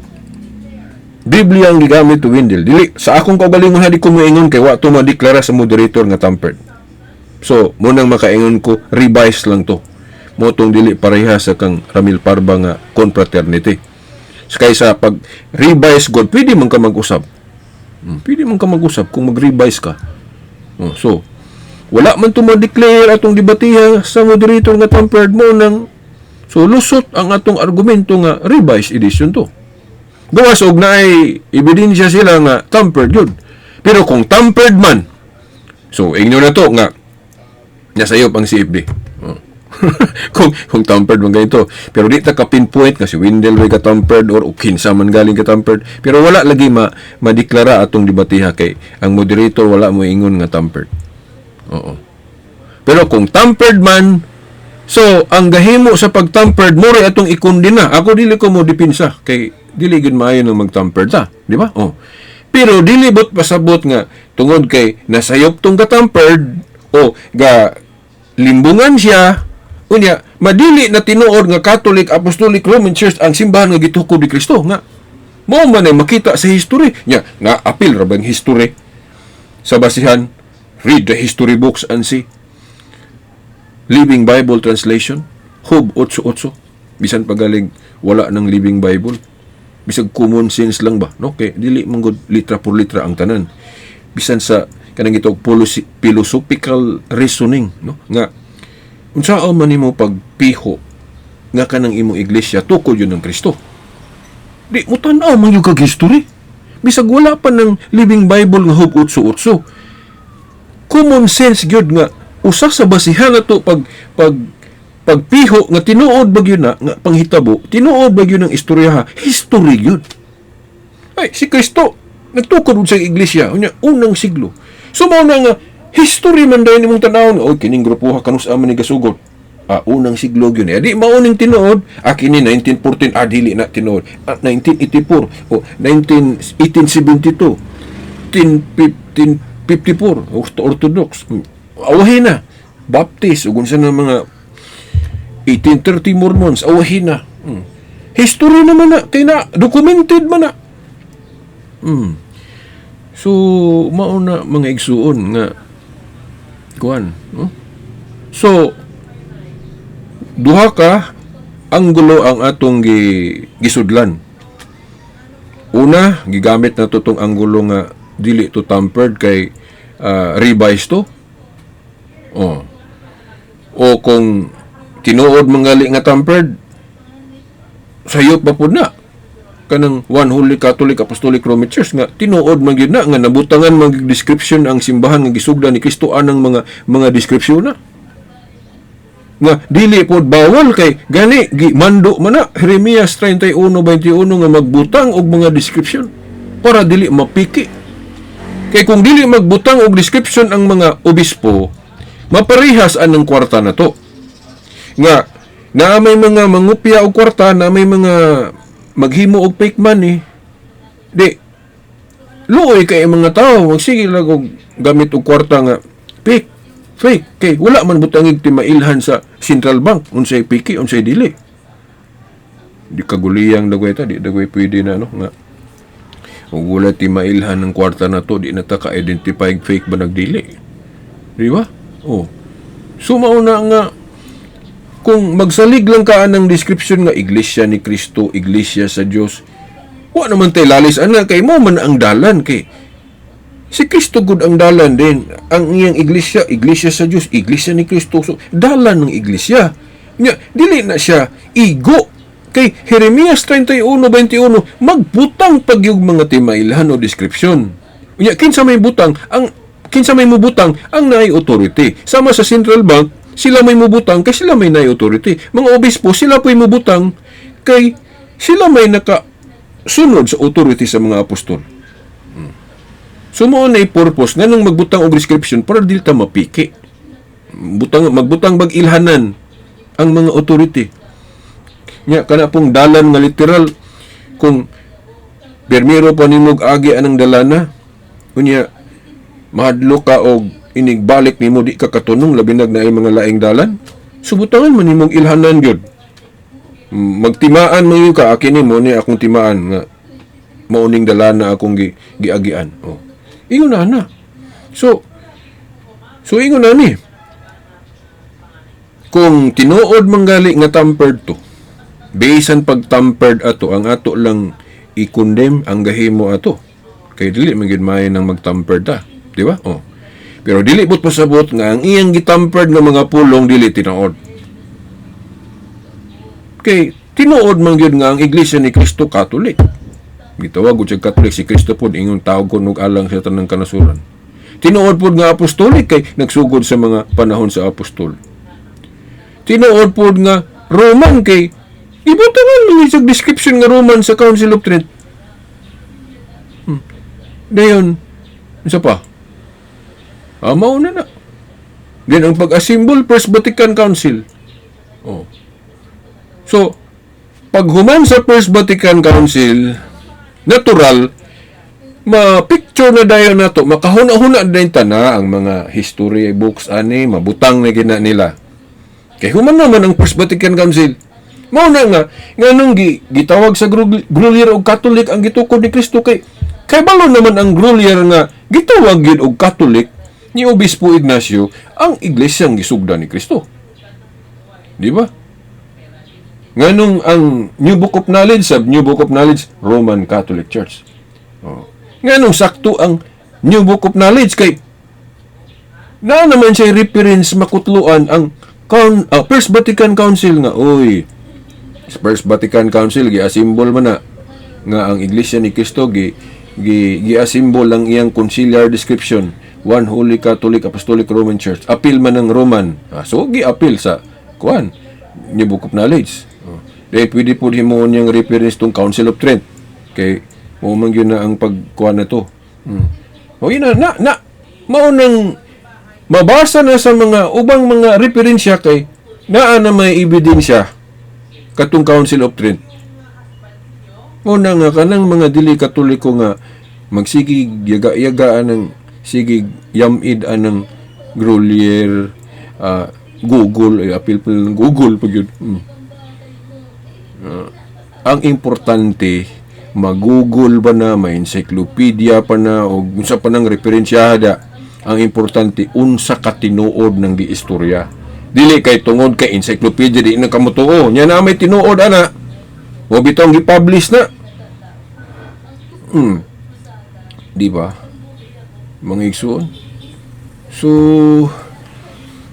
Biblia ang gigamit to Wendell, dili sa akong kaugalingon ha, di ko moingon kay wa to madeklara sa moderator nga tampered. So, mo nang makaingon ko, revise lang to. Mo tong dili pareha sa kang Ramil Parba nga confraternity. So, kaysa pag revise god, pwede man ka mag-usab. Pwede man ka mag-usab kung mag-revise ka. Oh, so, wala man to ma-declare atong debatiha sa moderator nga tampered mo nang. So lusot ang atong argumento nga revised edition to. Gawas og naay ebidensya sila nga tampered yun. Pero kung tampered man, so ingno na to nga nasayop ang CFD. Oh. Kung tampered man ganito. Pero di ta ka pinpoint nga si Wendell way ka tampered or kinsa man galing ka tampered. Pero wala lagi ma madeklara atong debatiha kay ang moderator wala mo ingon nga tampered. Oo. Pero kung tampered man, so ang gahimo sa pagtampered mo ray atong ikondena. Ako dili ko mo dipinsa kay dili gid maayo nang magtampered ta, di ba? Oh. Pero dili bot pasabot nga tungod kay nasayop tong gatampered o ga limbungan siya. Unya, madili na tinuod nga Catholic Apostolic Roman Church ang simbahan nga gitukod ni Kristo nga mao man ay makita sa history nya na apil ra bang history sa basihan. Read the history books and see. Living Bible Translation, Job 8:8. Bisan pagaling wala ng Living Bible, bisag common sense lang ba, no? Kay dili man gud litra por litra ang tanan, bisan sa kanang gitawag philosophical reasoning, no, nga unsaon man nimo pagpiho nga kanang imong iglesia tukod yun ng Kristo, di mo tan-aw man yung kag history. Bisag wala pa ng Living Bible nga Job 8:8, common sense gyud nga usa sa basihan nato pag pagpiho nga tinuod ba gyud na nga panghitabo, tinuod ba gyud ang istorya ha, history gyud. Ay, si Kristo nagtukod sa iglesia unya unang siglo. So mao na nga history man dayon imong tan-awon. Oy, kining grupo ha, kanus man ni gasugod? Ah, unang siglo gyud. Eh, di mao ning tinuod. Ah, kini 1914, ah, dili na tinuod. Ah, 1984 o 19 1872, 1054, Orthodox. Awahin na. Baptist ug unsa na mga 1830 Mormons, awahin na. History naman na kay na documented man na. So mao na, mga igsuon, nga kuan, no? So duha ka anggulo ang atong gisudlan. Una, gigamit na to tong anggulo nga dili to tampered kay revised to. Oh. O kung tinuod mangali nga tampered, sayop ba pud na kanang One Holy Catholic Apostolic Roman Church nga tinuod man gyud na nga nabutangan man gyud description ang simbahan nga gisugdan ni Kristo anang mga description na nga dili pod bawal, kay gani gimando man na Jeremias 31:21 nga magbutang og mga description para dili mapiki. Kay kung dili magbutang og description ang mga obispo, maparehas anang kwarta na to nga naa may mga mangupya og kwarta, na may mga maghimo og fake money. Di luoy kay mga tao, magsige lang og gamit og kwarta nga fake fake kay wala man butangig timailhan sa central bank unsay piki, unsay dili. Di kaguliyang dagway ta, di dagway pwede na, no, nga ug wala timailhan ng kwarta na to, di na ta ka-identify fake ba nagdili, di ba? Oh, so mao na nga kung magsalig lang ka ng description nga Iglesia ni Kristo, Iglesia sa Dios, wa naman tay lalis ana kay mo man ang dalan, kay si Kristo gud ang dalan din. Ang iyang iglesia, iglesia sa Dios, iglesia ni Kristo. So, dalan ng iglesia. Nya, dili na siya igo. Kay Jeremias 31:21, magbutang pagyug mga timailhan o description. Nya, kinsa may butang, ang kinsa may mubutang ang naay authority. Sama sa central bank, sila may mubutang kay sila may naay authority. Mga obispo, sila po'y mubutang kay sila may naka sunod sa authority sa mga apostol. So mao na purpose nga nang magbutang og description para dili ta mapiki. Butang, magbutang bag ilhanan ang mga authority. Nya kana pong dalan nga literal, kung permiro pa nimo og agi anang dalana, unya mahadlok ka og inigbalik nimo di ka katunong, labi nag naay mga laing dalan, subutangan man nimong ilhanan gyud. Magtimaan man gyud ka, akin nimo ni akong timaan nga mauning dalana akong giagian. Oh. Ingon na na. So ingon na ni. Kung tinuod manggali nga tampered to, bisan pag tampered ato, ang ato lang i-condemn ang gahimo ato. Kay dili man gyud maayo nang magtampered ta, di ba? Oh. Pero dili but pasabot nga ang iyang gitampered nga mga pulong dili tinuod. Kay tinuod man gyud nga ang Iglesia ni Cristo Catholic. Gitawag gud siya Catholic, si Cristo pod ingon tawag ko og alang sa tanang kanasuran. Tinuod pod nga apostolic kay nagsugod sa mga panahon sa apostol. Tinuod pod nga Roman kay ibutangan man yun sa description nga Roman sa Council of Trent. Dayon, isa pa. Ah, mauna na. Then ang pag-assemble, First Vatican Council. Oh. So, pag human sa First Vatican Council, natural, ma-picture na dayon nato, makahuna-huna din ta na ang mga history books ani, mabutang na gina nila. Kay human naman ang First Vatican Council. Mao na nga nganong gitawag sa Grolier og Catholic ang gitukod ni Kristo, kay balo naman ang Grolier nga gitawag gyud og Catholic ni Obispo Ignacio ang iglesyang gisugdan ni Kristo. Di ba? Nganong ang New Book of Knowledge, sa New Book of Knowledge, Roman Catholic Church. Oh. Nganong sakto ang New Book of Knowledge, kay na naman siya reference makutluan ang First Vatican Council nga, oy, First Vatican Council gi-assemble man na nga ang Iglesia ni Cristo gi gi gi-assemble ang iyang conciliar description, One Holy Catholic Apostolic Roman Church. Apil man ang Roman. So gi-apil sa kuan, New Book of Knowledge. Oh. Dahil pwede po himuon niyang reference tong Council of Trent kay mao man gyud na ang pagkuan na to. O yun na na, na mao nang mabasa na sa mga ubang mga referensya kay naa na may ebidensya katong Council of Trent. Mao nga kanang mga dili Katoliko nga magsigig yaga-yaga anang sigig yamid anang Grolier, Google, ay apil pa ng Google pag yun. Ang importante, mag-Google ba na, may encyclopedia pa na, o unsa pa nang referensyada. Ang importante, unsa ka tinuod ng giistorya. Dili kay tungod kay encyclopedia di na kamutuo. Nya na may tinuod ana. O bitong gi-publish na. Di ba? Mga igsuon. So,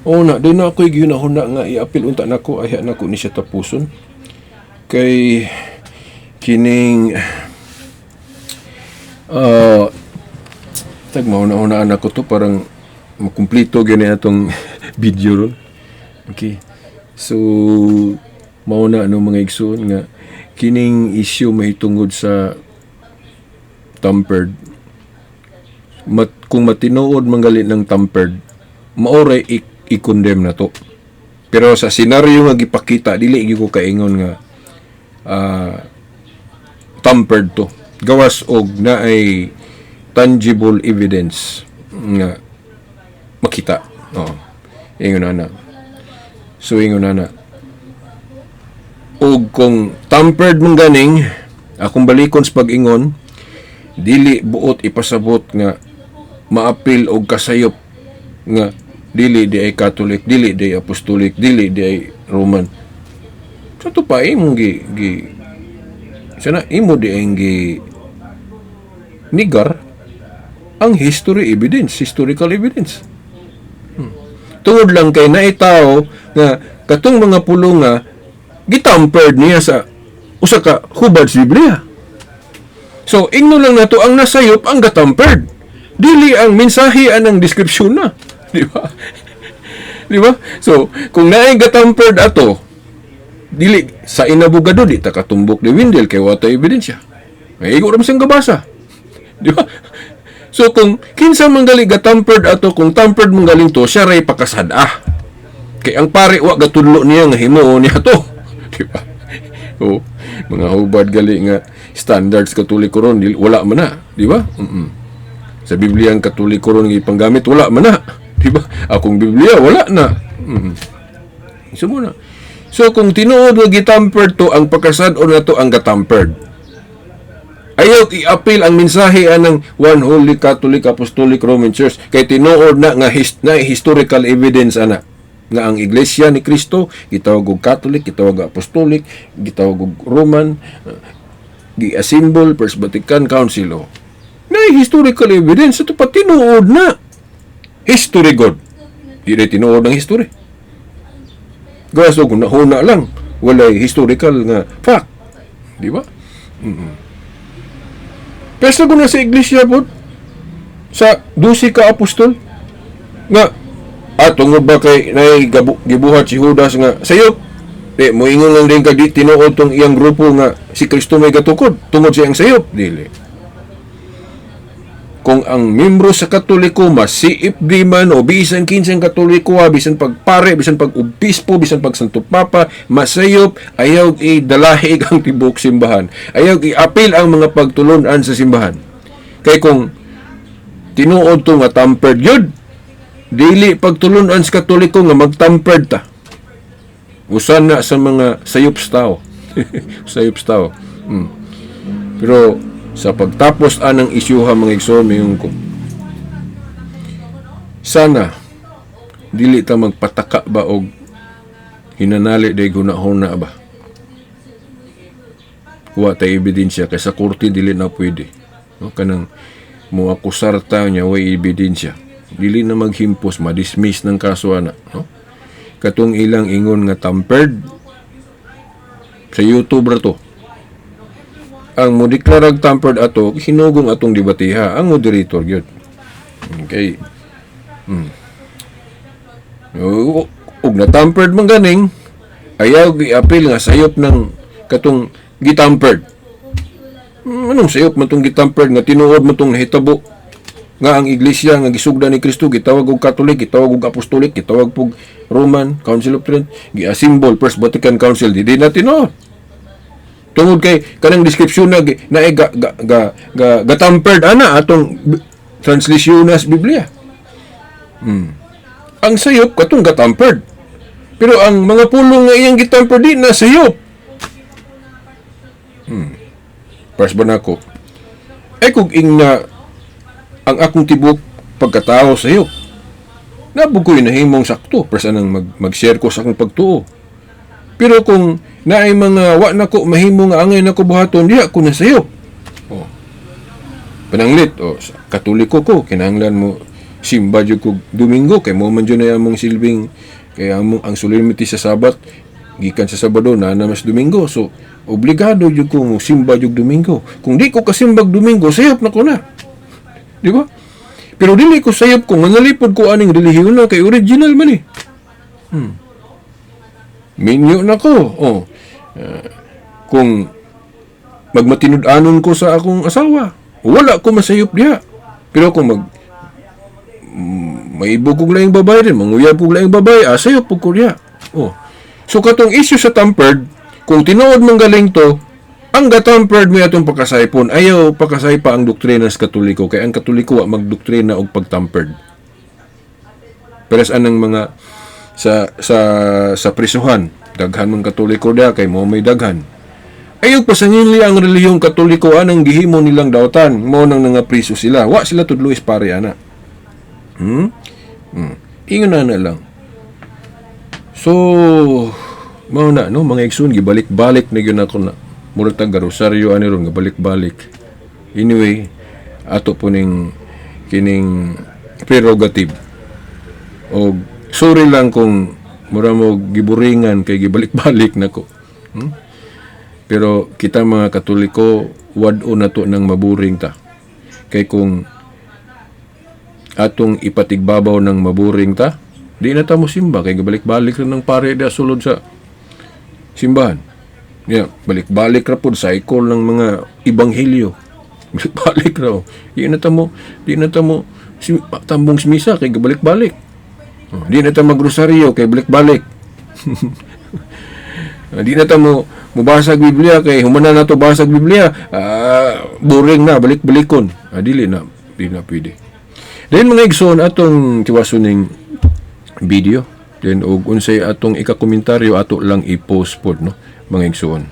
oh na, di na ako'y gihunahuna nga i-apil unta nako, ayha nako ni siya tapuson. Kay kining tag mauna-unaan ako to, parang makumplito gani atong video ron. Okay. So mao na ano, mga igsoon, nga kining issue mahitungod sa tampered kung matinuod manggali ng tampered, maoray i-condemn na to. Pero sa senaryo nga gipakita, dili gyud ko kaingon nga tampered to. Gawas og naay tangible evidence nga makita. Oo. Ingon na. So ingon na. Og kung tampered mong ganing, akong balikon sa pag-ingon, dili buot ipasabot nga maapil og kasayop nga dili di ay Catholic, dili di ay Apostolic, dili di ay Roman. Sa to pa imong gi, gi sana imo di ay gi nigar ang history evidence, historical evidence. Tungod lang kay naitawo nga katong mga pulong nga gitampered niya sa usa ka hubad sa Biblia. So, ingno lang nato ang nasayop ang gatampered. Dili ang mensahe anang description na. Di ba? Di ba? So, kung naay gatampered ato, dili sa inabogado, di ta katumbok ni Wendell kay wa tay ebidensya. May igo ra man siyang gabasa. Di ba? So kung kinsa man gali gatampered ato, kung tampered man galing to, siya ray pakasad-a. Kay ang pare wa gatudlo niya nga himuon niya to. Di ba? O, mga hubad gali nga standards Katoliko ron, wala man na, di ba? Sa Biblia ang Katoliko ron nga ipanggamit, wala man na. Di ba? Akong Biblia wala na. So muna. So kung tinuod nga gitampered to, ang pagkasad-on na to ang gatampered. Ayaw i-appeal ang mensahe anang One Holy Catholic Apostolic Roman Church kay tinuod na nga na historical evidence ana nga ang Iglesia ni Cristo gitawag og Catholic, gitawag og Apostolic, gitawag og Roman, gi-assemble First Vatican Council. Oh. Na historical evidence ito pa, tinuod na. History God. Di na tinuod ang history. Gawas og huna lang, walay historical nga fact. Di ba? Pesa ko na sa iglesia po, sa 12 ka apostol, nga, tungod ba kay nay gibuhat si Judas nga, sayop, di, moingon lang din ka di tinuod tong iyang grupo nga si Kristo may gatukod, tungod sa iyang sayop, dili. Kung ang membro sa Katoliko masiip di man o bisan kinsang Katoliko, bisan pagpare, bisan pag obispo, bisan pag Santo Papa, masayop, ayaw idalahig ang tibuok simbahan. Ayaw i-apil ang mga pagtulunan sa simbahan. Kay kung tinuod to nga tampered yun, dili pagtulunan sa Katoliko nga magtampered ta. Usa na sa mga sayop sa tao. Sayop sa tao. Pero sa pagtapos anang isyuha, mga igsoon, miingon ko, sana dili ta magpataka ba og hinanali day hunahuna ba. Wa tay ebidensya kay sa korte dili na pwede. No, kanang mo akusar ta nya way ebidensya. Dili na maghimpos, ma-dismiss ng kaso ana, no? Katong ilang ingon nga tampered sa YouTube ra to. Ang mo deklarag tampered ato, hinugong atong debatiha ang moderator gyud. Okay. Ug na tampered man ganing ayaw gi-appeal nga sayop ng katong gitampered. Anong sayop man tong gitampered nga tinuod man tong nahitabo nga ang iglesia nga gisugdan ni Kristo gitawag og Catholic, gitawag og Apostolic, gitawag pog Roman, Council of Trent, gi-assemble First Vatican Council, di na tinuod. Tungod kay kanang description na na ga ga ga, ga, ga tampered ana atong translation sa Biblia. Ang sayop katong gatampered. Pero ang mga pulong nga iyang gitampered di na sayop. Pars ba nako? Ay kung ingna ang akong tibok pagkatao sayop. Nabog ko'y nahimong sakto pars anang mag-share ko sa akong pagtuo. Pero kung naay mga wa nako mahimo nga angay nako buhaton, diha ko na sayop. Oh. Pananglit, oh, Katoliko ko, kinahanglan mo simba jud ko Domingo kay mo man jud na among silbing kay among ang solemnity sa Sabat gikan sa Sabado na mas Domingo. So obligado jud ko mo simba jud Domingo. Kung di ko kasimbag Domingo, sayop na ko na. Di ba? Pero dili ko sayop kung manalipod ko aning relihiyon na kay original man eh. Minyo na ko. Oh. Kung magmatinud-anon ko sa akong asawa, wala ko masayop diha. Pero kung maibog kog laing babae din, manguyab kog laing babae, sayop pud ko diha. Oh. So katong issue sa tampered, kung tinuod man galing to, ang gatampered mo atong pakasaypon, ayaw pakasaypa ang doktrina sa Katoliko, kay ang Katoliko wa magdoktrina og pagtampered. Pero sa anang mga sa prisuhan, daghan man Katoliko diha kay mo may daghan. Ayaw pasangili ang relihiyong Katoliko anang gihimo nilang dautan, mo nang nga priso sila. Wa sila tudlo pare ana. Ingon na na lang. So, mao na no, mga igsoon, gibalik-balik na gyud ako na. Murag tag rosaryo ani ron gabalik-balik. Anyway, ato po ning kining prerogative. Og sorry lang kung mura mo giburingan kay gibalik-balik nako. Pero kita mga Katoliko, wad-o na to ng maburing ta. Kay kung atong ipatigbabaw ng maburing ta, di na ta mo simba kay gibalik-balik ra ng pare da sulod sa simbahan. Yeah, balik-balik ra pod cycle ng mga ebanghelyo. Balik-balik ra. Oh. Di na ta mo si, tambong sa misa kay gibalik-balik. Oh, di na ta magrosaryo kay balik-balik. Di na ta mo mubasag Biblia kay humana na to basag Biblia, boring na balik-balikon. Dili na, di na pwede. Then mga igsoon, atong tiwason ning video. Then og unsay atong ikakomentaryo ato lang i-post pod no, mga igsoon.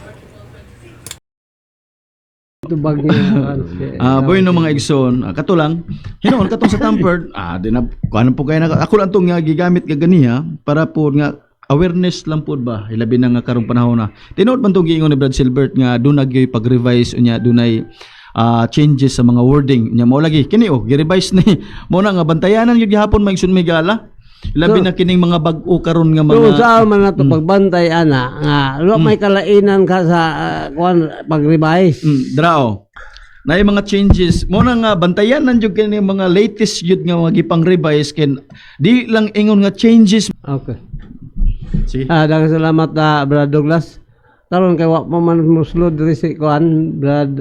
Tubag niya. Ah, boy no, mga igsoon, kato lang. Hinuon katong sa tampered, di na kuan po kay na ako lang tong nga gigamit kaganiha para po nga awareness lang po ba, hilabi na nga karong panahon na. Tinuod man tong giingon ni Brad Silbert nga dunay gyud pag-revise unya dunay changes sa mga wording nya. Mao lagi kini oh, gi-revise ni mo na nga bantayanan gyud gihapon, mga igsoon, may gala. Labi na kining mga bag-o karon nga So, mga sa man nato pagbantay ana nga wa may kalainan ka sa kuan pag-revise. Drao. Na yung mga changes mo na nga bantayan jud kini mga latest jud nga mga gipang-revise ken di lang ingon nga changes. Okay. Sige. Daghang salamat, Brad Douglas. Karon kay wa pa man musulod diri si kuan Brad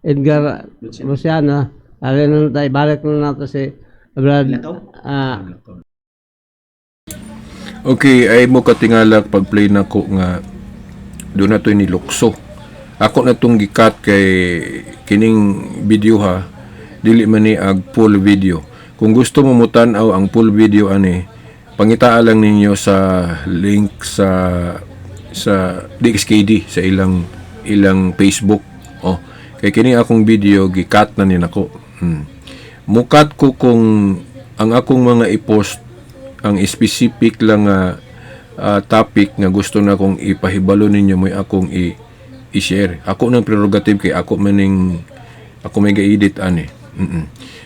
Edgar Luciano. Ali na tayo, balik na nato si Brad Okay, ay mo katingalak pag-play nako nga doon na to ni Lukso. Ako na tong gikat kay kining video ha, dili man ni ag full video. Kung gusto mo mutan-aw ang full video ani, pangitaa lang ninyo sa link sa sa DXKD sa ilang ilang Facebook. Oh, kay kini akong video gi-cut na ni nako. Mukat ko kung ang akong mga i-post ang specific lang nga topic nga gusto na akong ipahibalo ninyo mo'y akong i-share. Ako nang prerogative kay ako maning ako may ga-edit ani.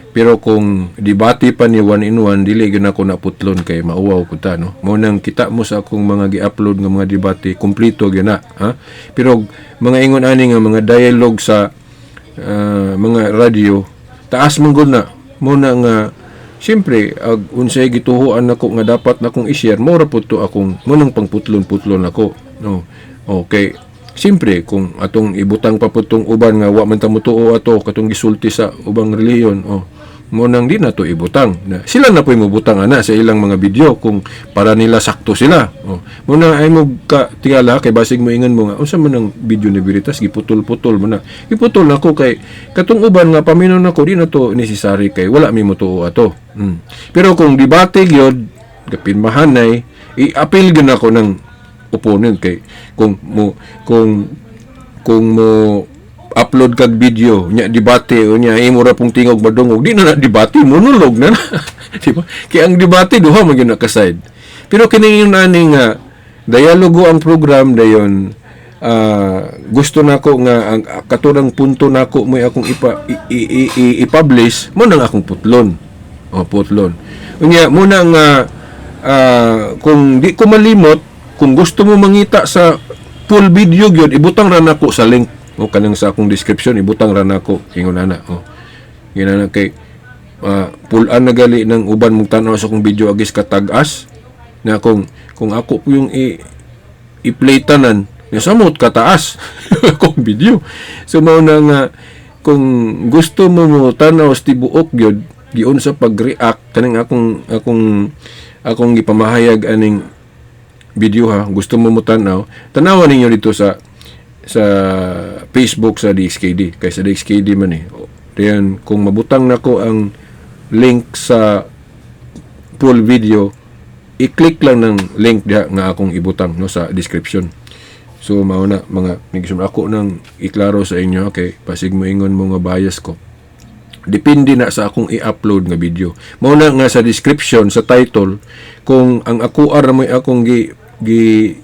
Pero kung debate pa ni one in one, dili gyud ako naputlon kay mauwaw ko ta, no. Mao nang kita mo sa akong mga gi-upload nga mga debate, kumpleto gyud na, ha. Pero mga ingon ani nga mga dialogue sa mga radio, taas man gud na. Mao na nga siyempre, ag unsay gituhoan nako nga dapat nakong i-share, mao ra pud to akong mo nang pangputlon-putlon nako. No. Okay. Siyempre, kung atong ibutang pa pud tong uban nga wa man ta motuo ato katong gisulti sa ubang relihiyon, oh, mo nang di na to ibutang. Na, sila na po'y mobutang ana sa ilang mga video kung para nila sakto sila. Oh. Mo na ay mo ka tingala kay basig mo ingon mo nga unsa man ang video ni Veritas, giputol-putol mo na. Giputol nako kay katong uban nga paminaw nako di na to necessary kay wala mi motuo ato. Pero kung debate gyud gapin mahanay, i-appeal gyud nako ng opponent kay kung mo upload kag video nya debate o nya imo ra pong tingog madungog, di na na debate, monologue na na, di ba? Kay ang debate duha man gyud na ka side. Pero kini yung ani nga dialogo ang program, dayon gusto nako nga ang katurang punto nako mo'y akong ipa i-publish mo nang akong putlon o putlon. Unya muna nga kung di ko malimot, kung gusto mo mangita sa full video gyud, ibutang ra nako sa link o kanang sa akong description, ibutang ra nako ingon ana. Oh, ingon ana kay pull-an na gali ng uban mong tan-aw sa akong video agis katag-as na kung ako po yung i-play tanan nga samot kataas akong video. So mao na nga kung gusto mo mo tan-aw sa tibuok gyud giun sa pag-react kaning akong gipamahayag aning video, ha, gusto mo mo tan-aw, tanawan ninyo dito sa Facebook sa DXKD kay sa DXKD man eh. Dayon kung mabutang nako ang link sa full video, i-click lang ng link diha nga akong ibutang, no, sa description. So mao na, mga nigsun, ako nang iklaro sa inyo. Okay, pasig mo ingon mo nga bias ko, depende na sa akong i-upload nga video. Mao na nga sa description, sa title, kung ang ako ra mo'y akong gi gi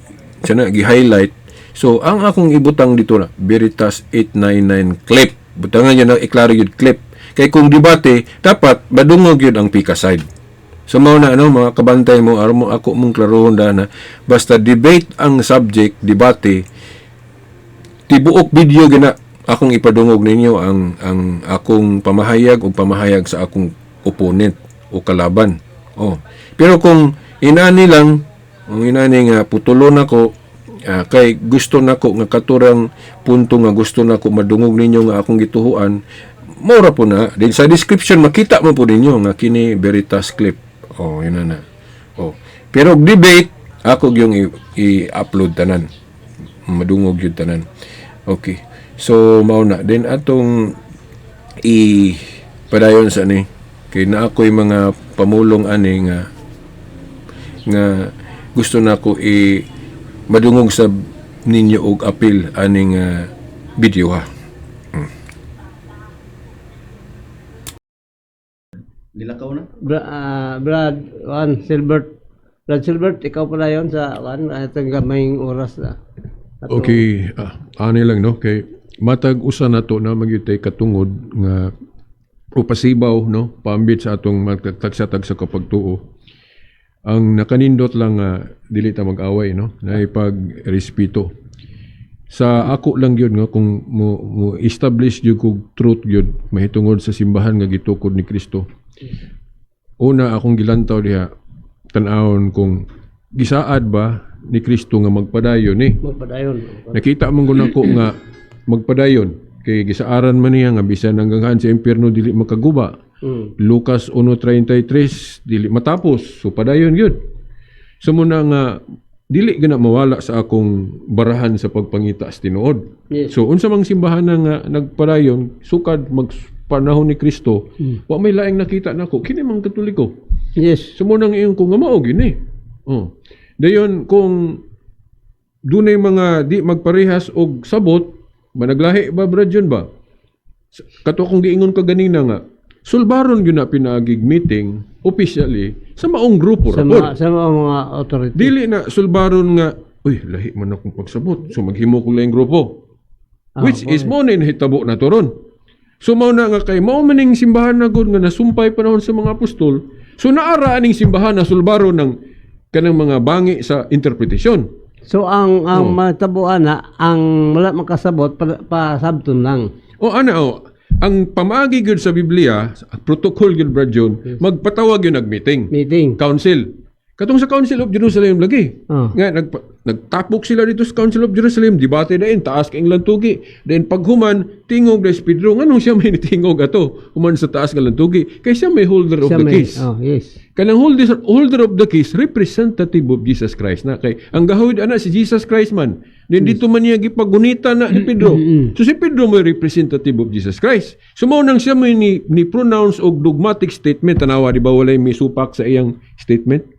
sana gi-highlight, so ang akong ibutang dito na Veritas 899 clip, butangan niya na iklaro yun, clip, kay kung debate dapat madungog yun ang pika side. So mao na ano, mga kabantay mo aron mo ako mong klarohon na basta debate ang subject, debate, tibuok video gina akong ipadungog ninyo ang akong pamahayag o pamahayag sa akong opponent o kalaban. Oh. Pero kung inani lang, ang inani nga putulon ako kay gusto nako nga katurang punto nga gusto nako madungog ninyo nga akong gituhuan, mura po na. Din sa description makita mo po ninyo nga kini Veritas clip. Oh, yun na na. Oh. Pero og debate, ako yung i-upload tanan. Madungog yun tanan. Okay. So mao na then atong i padayon sa ni kay na ako'y mga pamulong ani nga nga gusto nako i madungog sa ninyo og apil aning video, ha. Nilakaw na. Brad, Juan, Silbert. Brad Silbert, ikaw pala yon sa Juan, itong gamayng oras na. Okay, ani lang, no, kay matag usa nato na magyutay katungod nga upasibaw, no, paambit sa atong magtagsa-tagsa kapagtuo. Ang nakanindot lang nga dili ta mag-away, no, na ipag-respeto. Sa ako lang gyud nga kung mo establish gyud kog truth gyud mahitungod sa simbahan nga gitukod ni Kristo. Una akong gilantaw diha, tan-awon kung gisaad ba ni Kristo nga magpadayon ni. Magpadayon. Nakita man gud nako nga magpadayon kay gisaaran man niya nga bisan hanggang sa impyerno dili makaguba. Lucas 1:33 dili matapos, so padayon gyud. So muna nga dili gina mawala sa akong barahan sa pagpangita sa tinuod. So unsa mang simbahan na nga nagpadayon sukad mag panahon ni Kristo, wa may laing nakita nako kini mang Katoliko. So mo nang iyon ko nga mao gyud ni. Oh. Dayon kung Dunay mga di magparehas og sabot, managlahi ba, Brad John ba? Kato akong giingon ka ganina nga, sulbaron gyud na pinaagig meeting officially sa maong grupo Sa ra pod. Sa mga authority. Dili na sulbaron nga, "Uy, lahi man akong pagsabot, so maghimo ko laing grupo." Which is mo na nahitabo na to ron. So mao na nga kay mao maning simbahan na gud nga nasumpay panahon sa mga apostol. So naara aning simbahan na sulbaron ng kanang mga bangi sa interpretasyon. So ang matabuan na ang wala makasabot pa, pasabton lang. O ana o, ang pamaagi gyud sa Biblia, protocol gyud, Brad John, magpatawag gyud nag-meeting. Meeting. Council. Katong sa Council of Jerusalem lagi. Nga nagtapok sila dito sa Council of Jerusalem, debate dayon, taas kay lantugi. Then paghuman, tingog na si Pedro, nganong siya may nitingog ato? Human sa taas nga lantugi. Kay siya may holder of Siya the keys. Oh, yes. Kanang holder of the keys, representative of Jesus Christ na kay ang gahawid ana si Jesus Christ man. Then dito man niya gipagunita na ni Pedro. So si Pedro may representative of Jesus Christ. So mao nang siya may ni pronounce og dogmatic statement. Tanawa, di ba walay misupak sa iyang statement?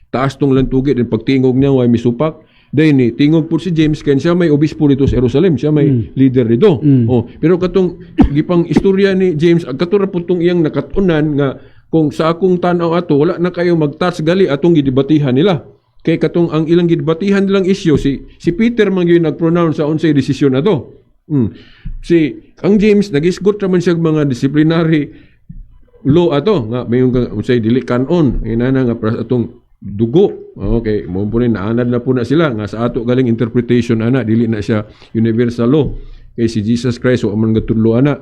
Taas tong lantugi, then pagtingog niya way misupak. Then ni tingog po si James kay siya may obispo dito sa Jerusalem, siya may leader dito. Oh, pero katong gipang istorya ni James, ang kato ra po tong iyang nakatunan nga kung sa akong tan-aw ato wala na kayo mag-touch gali atong gidebatihan nila. Kay katong ang ilang gidebatihan nilang issue, si si Peter man gyud nag-pronounce sa unsay desisyon ato. Si ang James nagisgot ra man siya og mga disciplinary law ato nga mayon ka unsay dili kanon inana nga para sa atong dugo. Okay, mo po ni naanad na po na sila nga sa ato galing interpretation ana dili na siya universal law kay si Jesus Christ wa man gatudlo ana.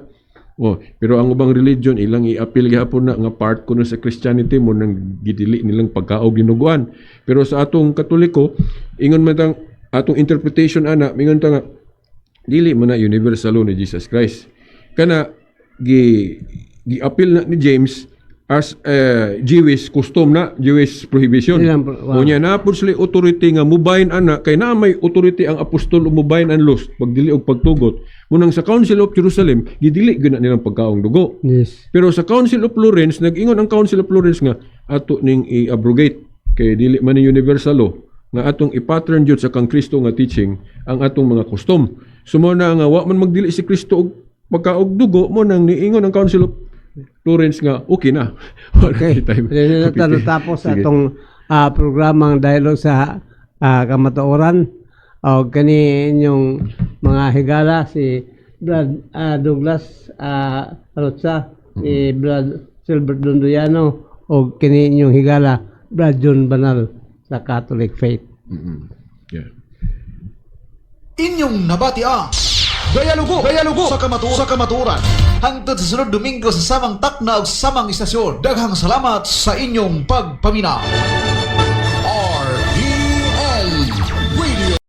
Oh, pero ang ubang religion ilang i-appeal gihapon na nga part kuno sa Christianity mo nang gidili nilang pagkaog dinuguan. Pero sa atong Katoliko, ingon man tang atong interpretation ana, mingon ta nga dili man na universal law ni Jesus Christ. Kana gi gi-appeal na ni James as a Jewish custom na, Jewish prohibition. Wow. Unya na po sila authority nga mubayin ana kay naa may authority ang apostol o mubayin ang laws pagdili og pagtugot. Munang sa Council of Jerusalem gidili gyud na nilang pagkaong dugo. Pero sa Council of Florence, nag-ingon ang Council of Florence nga ato ning i-abrogate kay dili man ni universal law nga atong i-pattern jud sa kang Kristo nga teaching ang atong mga custom. So mo na nga wa man magdili si Kristo og pagkaog dugo, mo nang niingon ang Council of Florence nga okay na. Okay. Dili na ta natapos Sige. Atong programang Dialogue sa Kamatuoran. O kani inyong mga higala si Brad Douglas Rotsa, si Brad Silbert Dondoyano o kini inyong higala Brad John Banal sa Catholic Faith. Yeah. Inyong nabati ang Dialogo, Dialogo sa Kamatuoran. Hangtod sa sunod Domingo sa samang takna ug samang istasyon. Daghang salamat sa inyong pagpaminaw. RPL Radio.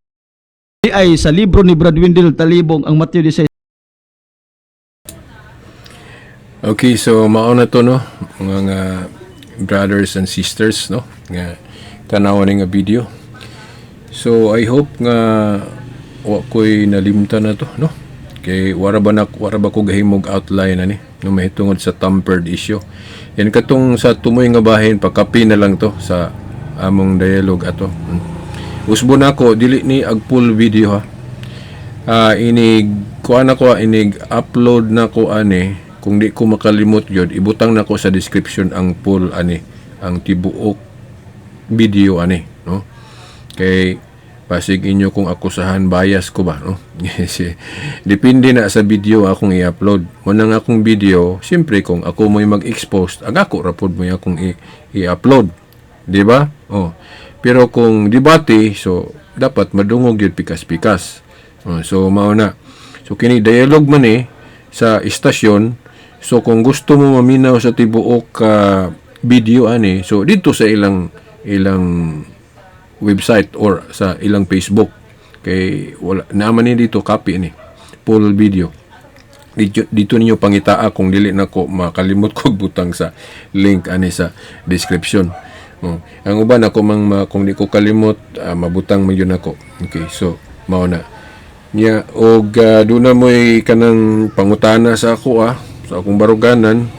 Ay sa libro ni Brad Wendell Talibong ang Matthew 16. Okay, so mao na to, no, mga brothers and sisters, no, nga tanawa ni nga video. So I hope nga wa ko'y nalimtan na to, no. Kay wara ba ko gahimog outline ani no mahitungod sa tampered issue. Yan katong sa tumoy nga bahin, pakapi na lang to sa among dialogue ato. Usbo na ko dili ni ag full video ha. Inig kuan ako, inig upload na ko ani, kung di ko makalimot gyud ibutang na ko sa description ang full ani, ang tibuok video ani, no, kay pasig inyo kung akusahan bias ko ba, no. Depende na sa video akong i-upload mo nang akong video. Siyempre kung ako mo'y mag-expose, ang ako ra pod mo akong i-upload, di ba? Oh, pero kung debate, so dapat madungog yun pikas-pikas. Oh, so mao na. So kini dialogue man eh sa istasyon. So kung gusto mo maminaw sa tibuok ka video ani, so dito sa ilang ilang website or sa ilang Facebook kay wala naman ni dito copy ni full video. Dito ninyo pangitaa kung dili na ko makalimot ko butang sa link ani sa description. Oh. Ang uban ako mang kung di ko kalimot, mabutang man yun ako. Okay, so mao na. Nya og duna mo'y kanang pangutana sa ako sa akong baruganan.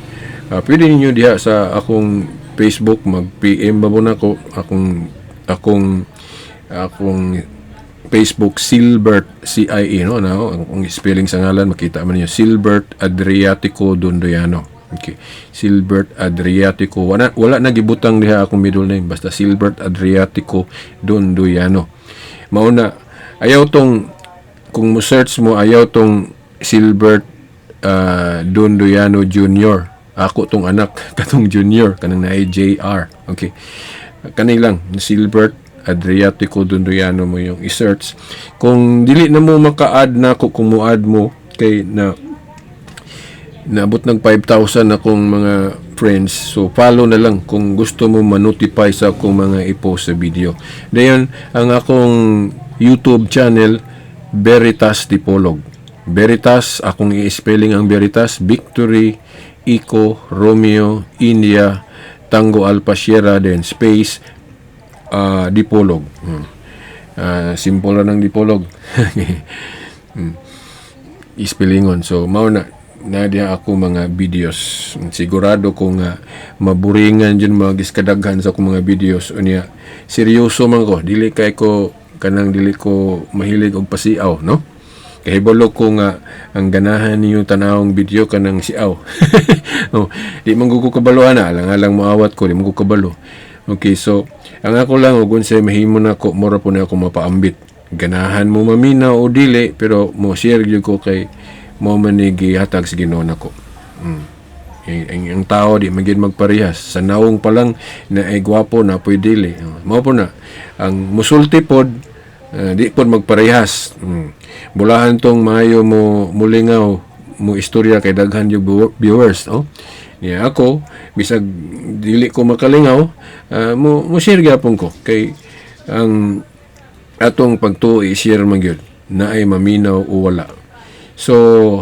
Pwede ninyo diha sa akong Facebook mag PM ba mo nako akong akong akong Facebook, Silbert CIA, no? No, ang spelling sa ngalan makita man niyo, Silbert Adriatico Dondoyano. Okay. Silbert Adriatico. Wala wala na gibutang diha akong middle name, basta Silbert Adriatico Dondoyano. Mao na, ayaw tong kung mo search mo, ayaw tong Silbert Dondoyano Jr. Ako tong anak katong junior kanang naay JR. Okay. Kani lang, Silbert Adriatico Dondoyano mo yung i-search. Kung dili na mo maka-add na ako, kung mo-add mo kay na naabot ng 5,000 akong mga friends. So, follow na lang kung gusto mo ma-notify sa akong mga i-post sa video. Dayon, ang akong YouTube channel, Veritas Dipolog. Veritas, akong i-spelling ang Veritas, Victory, Echo, Romeo, India, Tango Alpha Sierra, then space, Dipolog. Simple lang ng Dipolog. Ispellingon. So, mao na na diha ako mga videos. Sigurado ko nga maburingan jud mga giskadaghan sa akong mga videos. Unya, seryoso man ko. Dili kay ko kanang dili ko mahilig og pasiaw, no? Kahibalo ko nga ang ganahan ninyo tanawong video kanang siaw. Oh, di man ko kabalo ana, alang-alang moawat ko, di man ko kabalo. Okay, so ang ako lang og unsay mahimo nako, mura po na ako mapaambit. Ganahan mo maminaw o dili, pero mo share gyud ko kay mo man ni gihatag sa Ginoo nako. Ang tao di man gyud magparehas. Sa nawong pa lang na ay gwapo na po'y dili. Oh, mao po na. Ang musulti pod di pod magparehas. Bulahan tong maayo mo mulingaw mo istorya kay daghan yung viewers, oh. Niya ako bisag dili ko makalingaw, mo mo share gyapon ko kay ang atong pagtuo i-share man gyud na ay maminaw o wala. So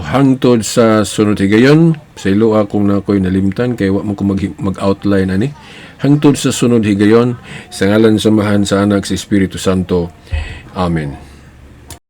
hangtod sa sunod higayon, sa ilo akong na ako'y nalimtan kay wa mo ko mag-outline ani. Hangtod sa sunod higayon, sa ngalan sa Amahan, sa Anak, sa Espiritu Santo. Amen.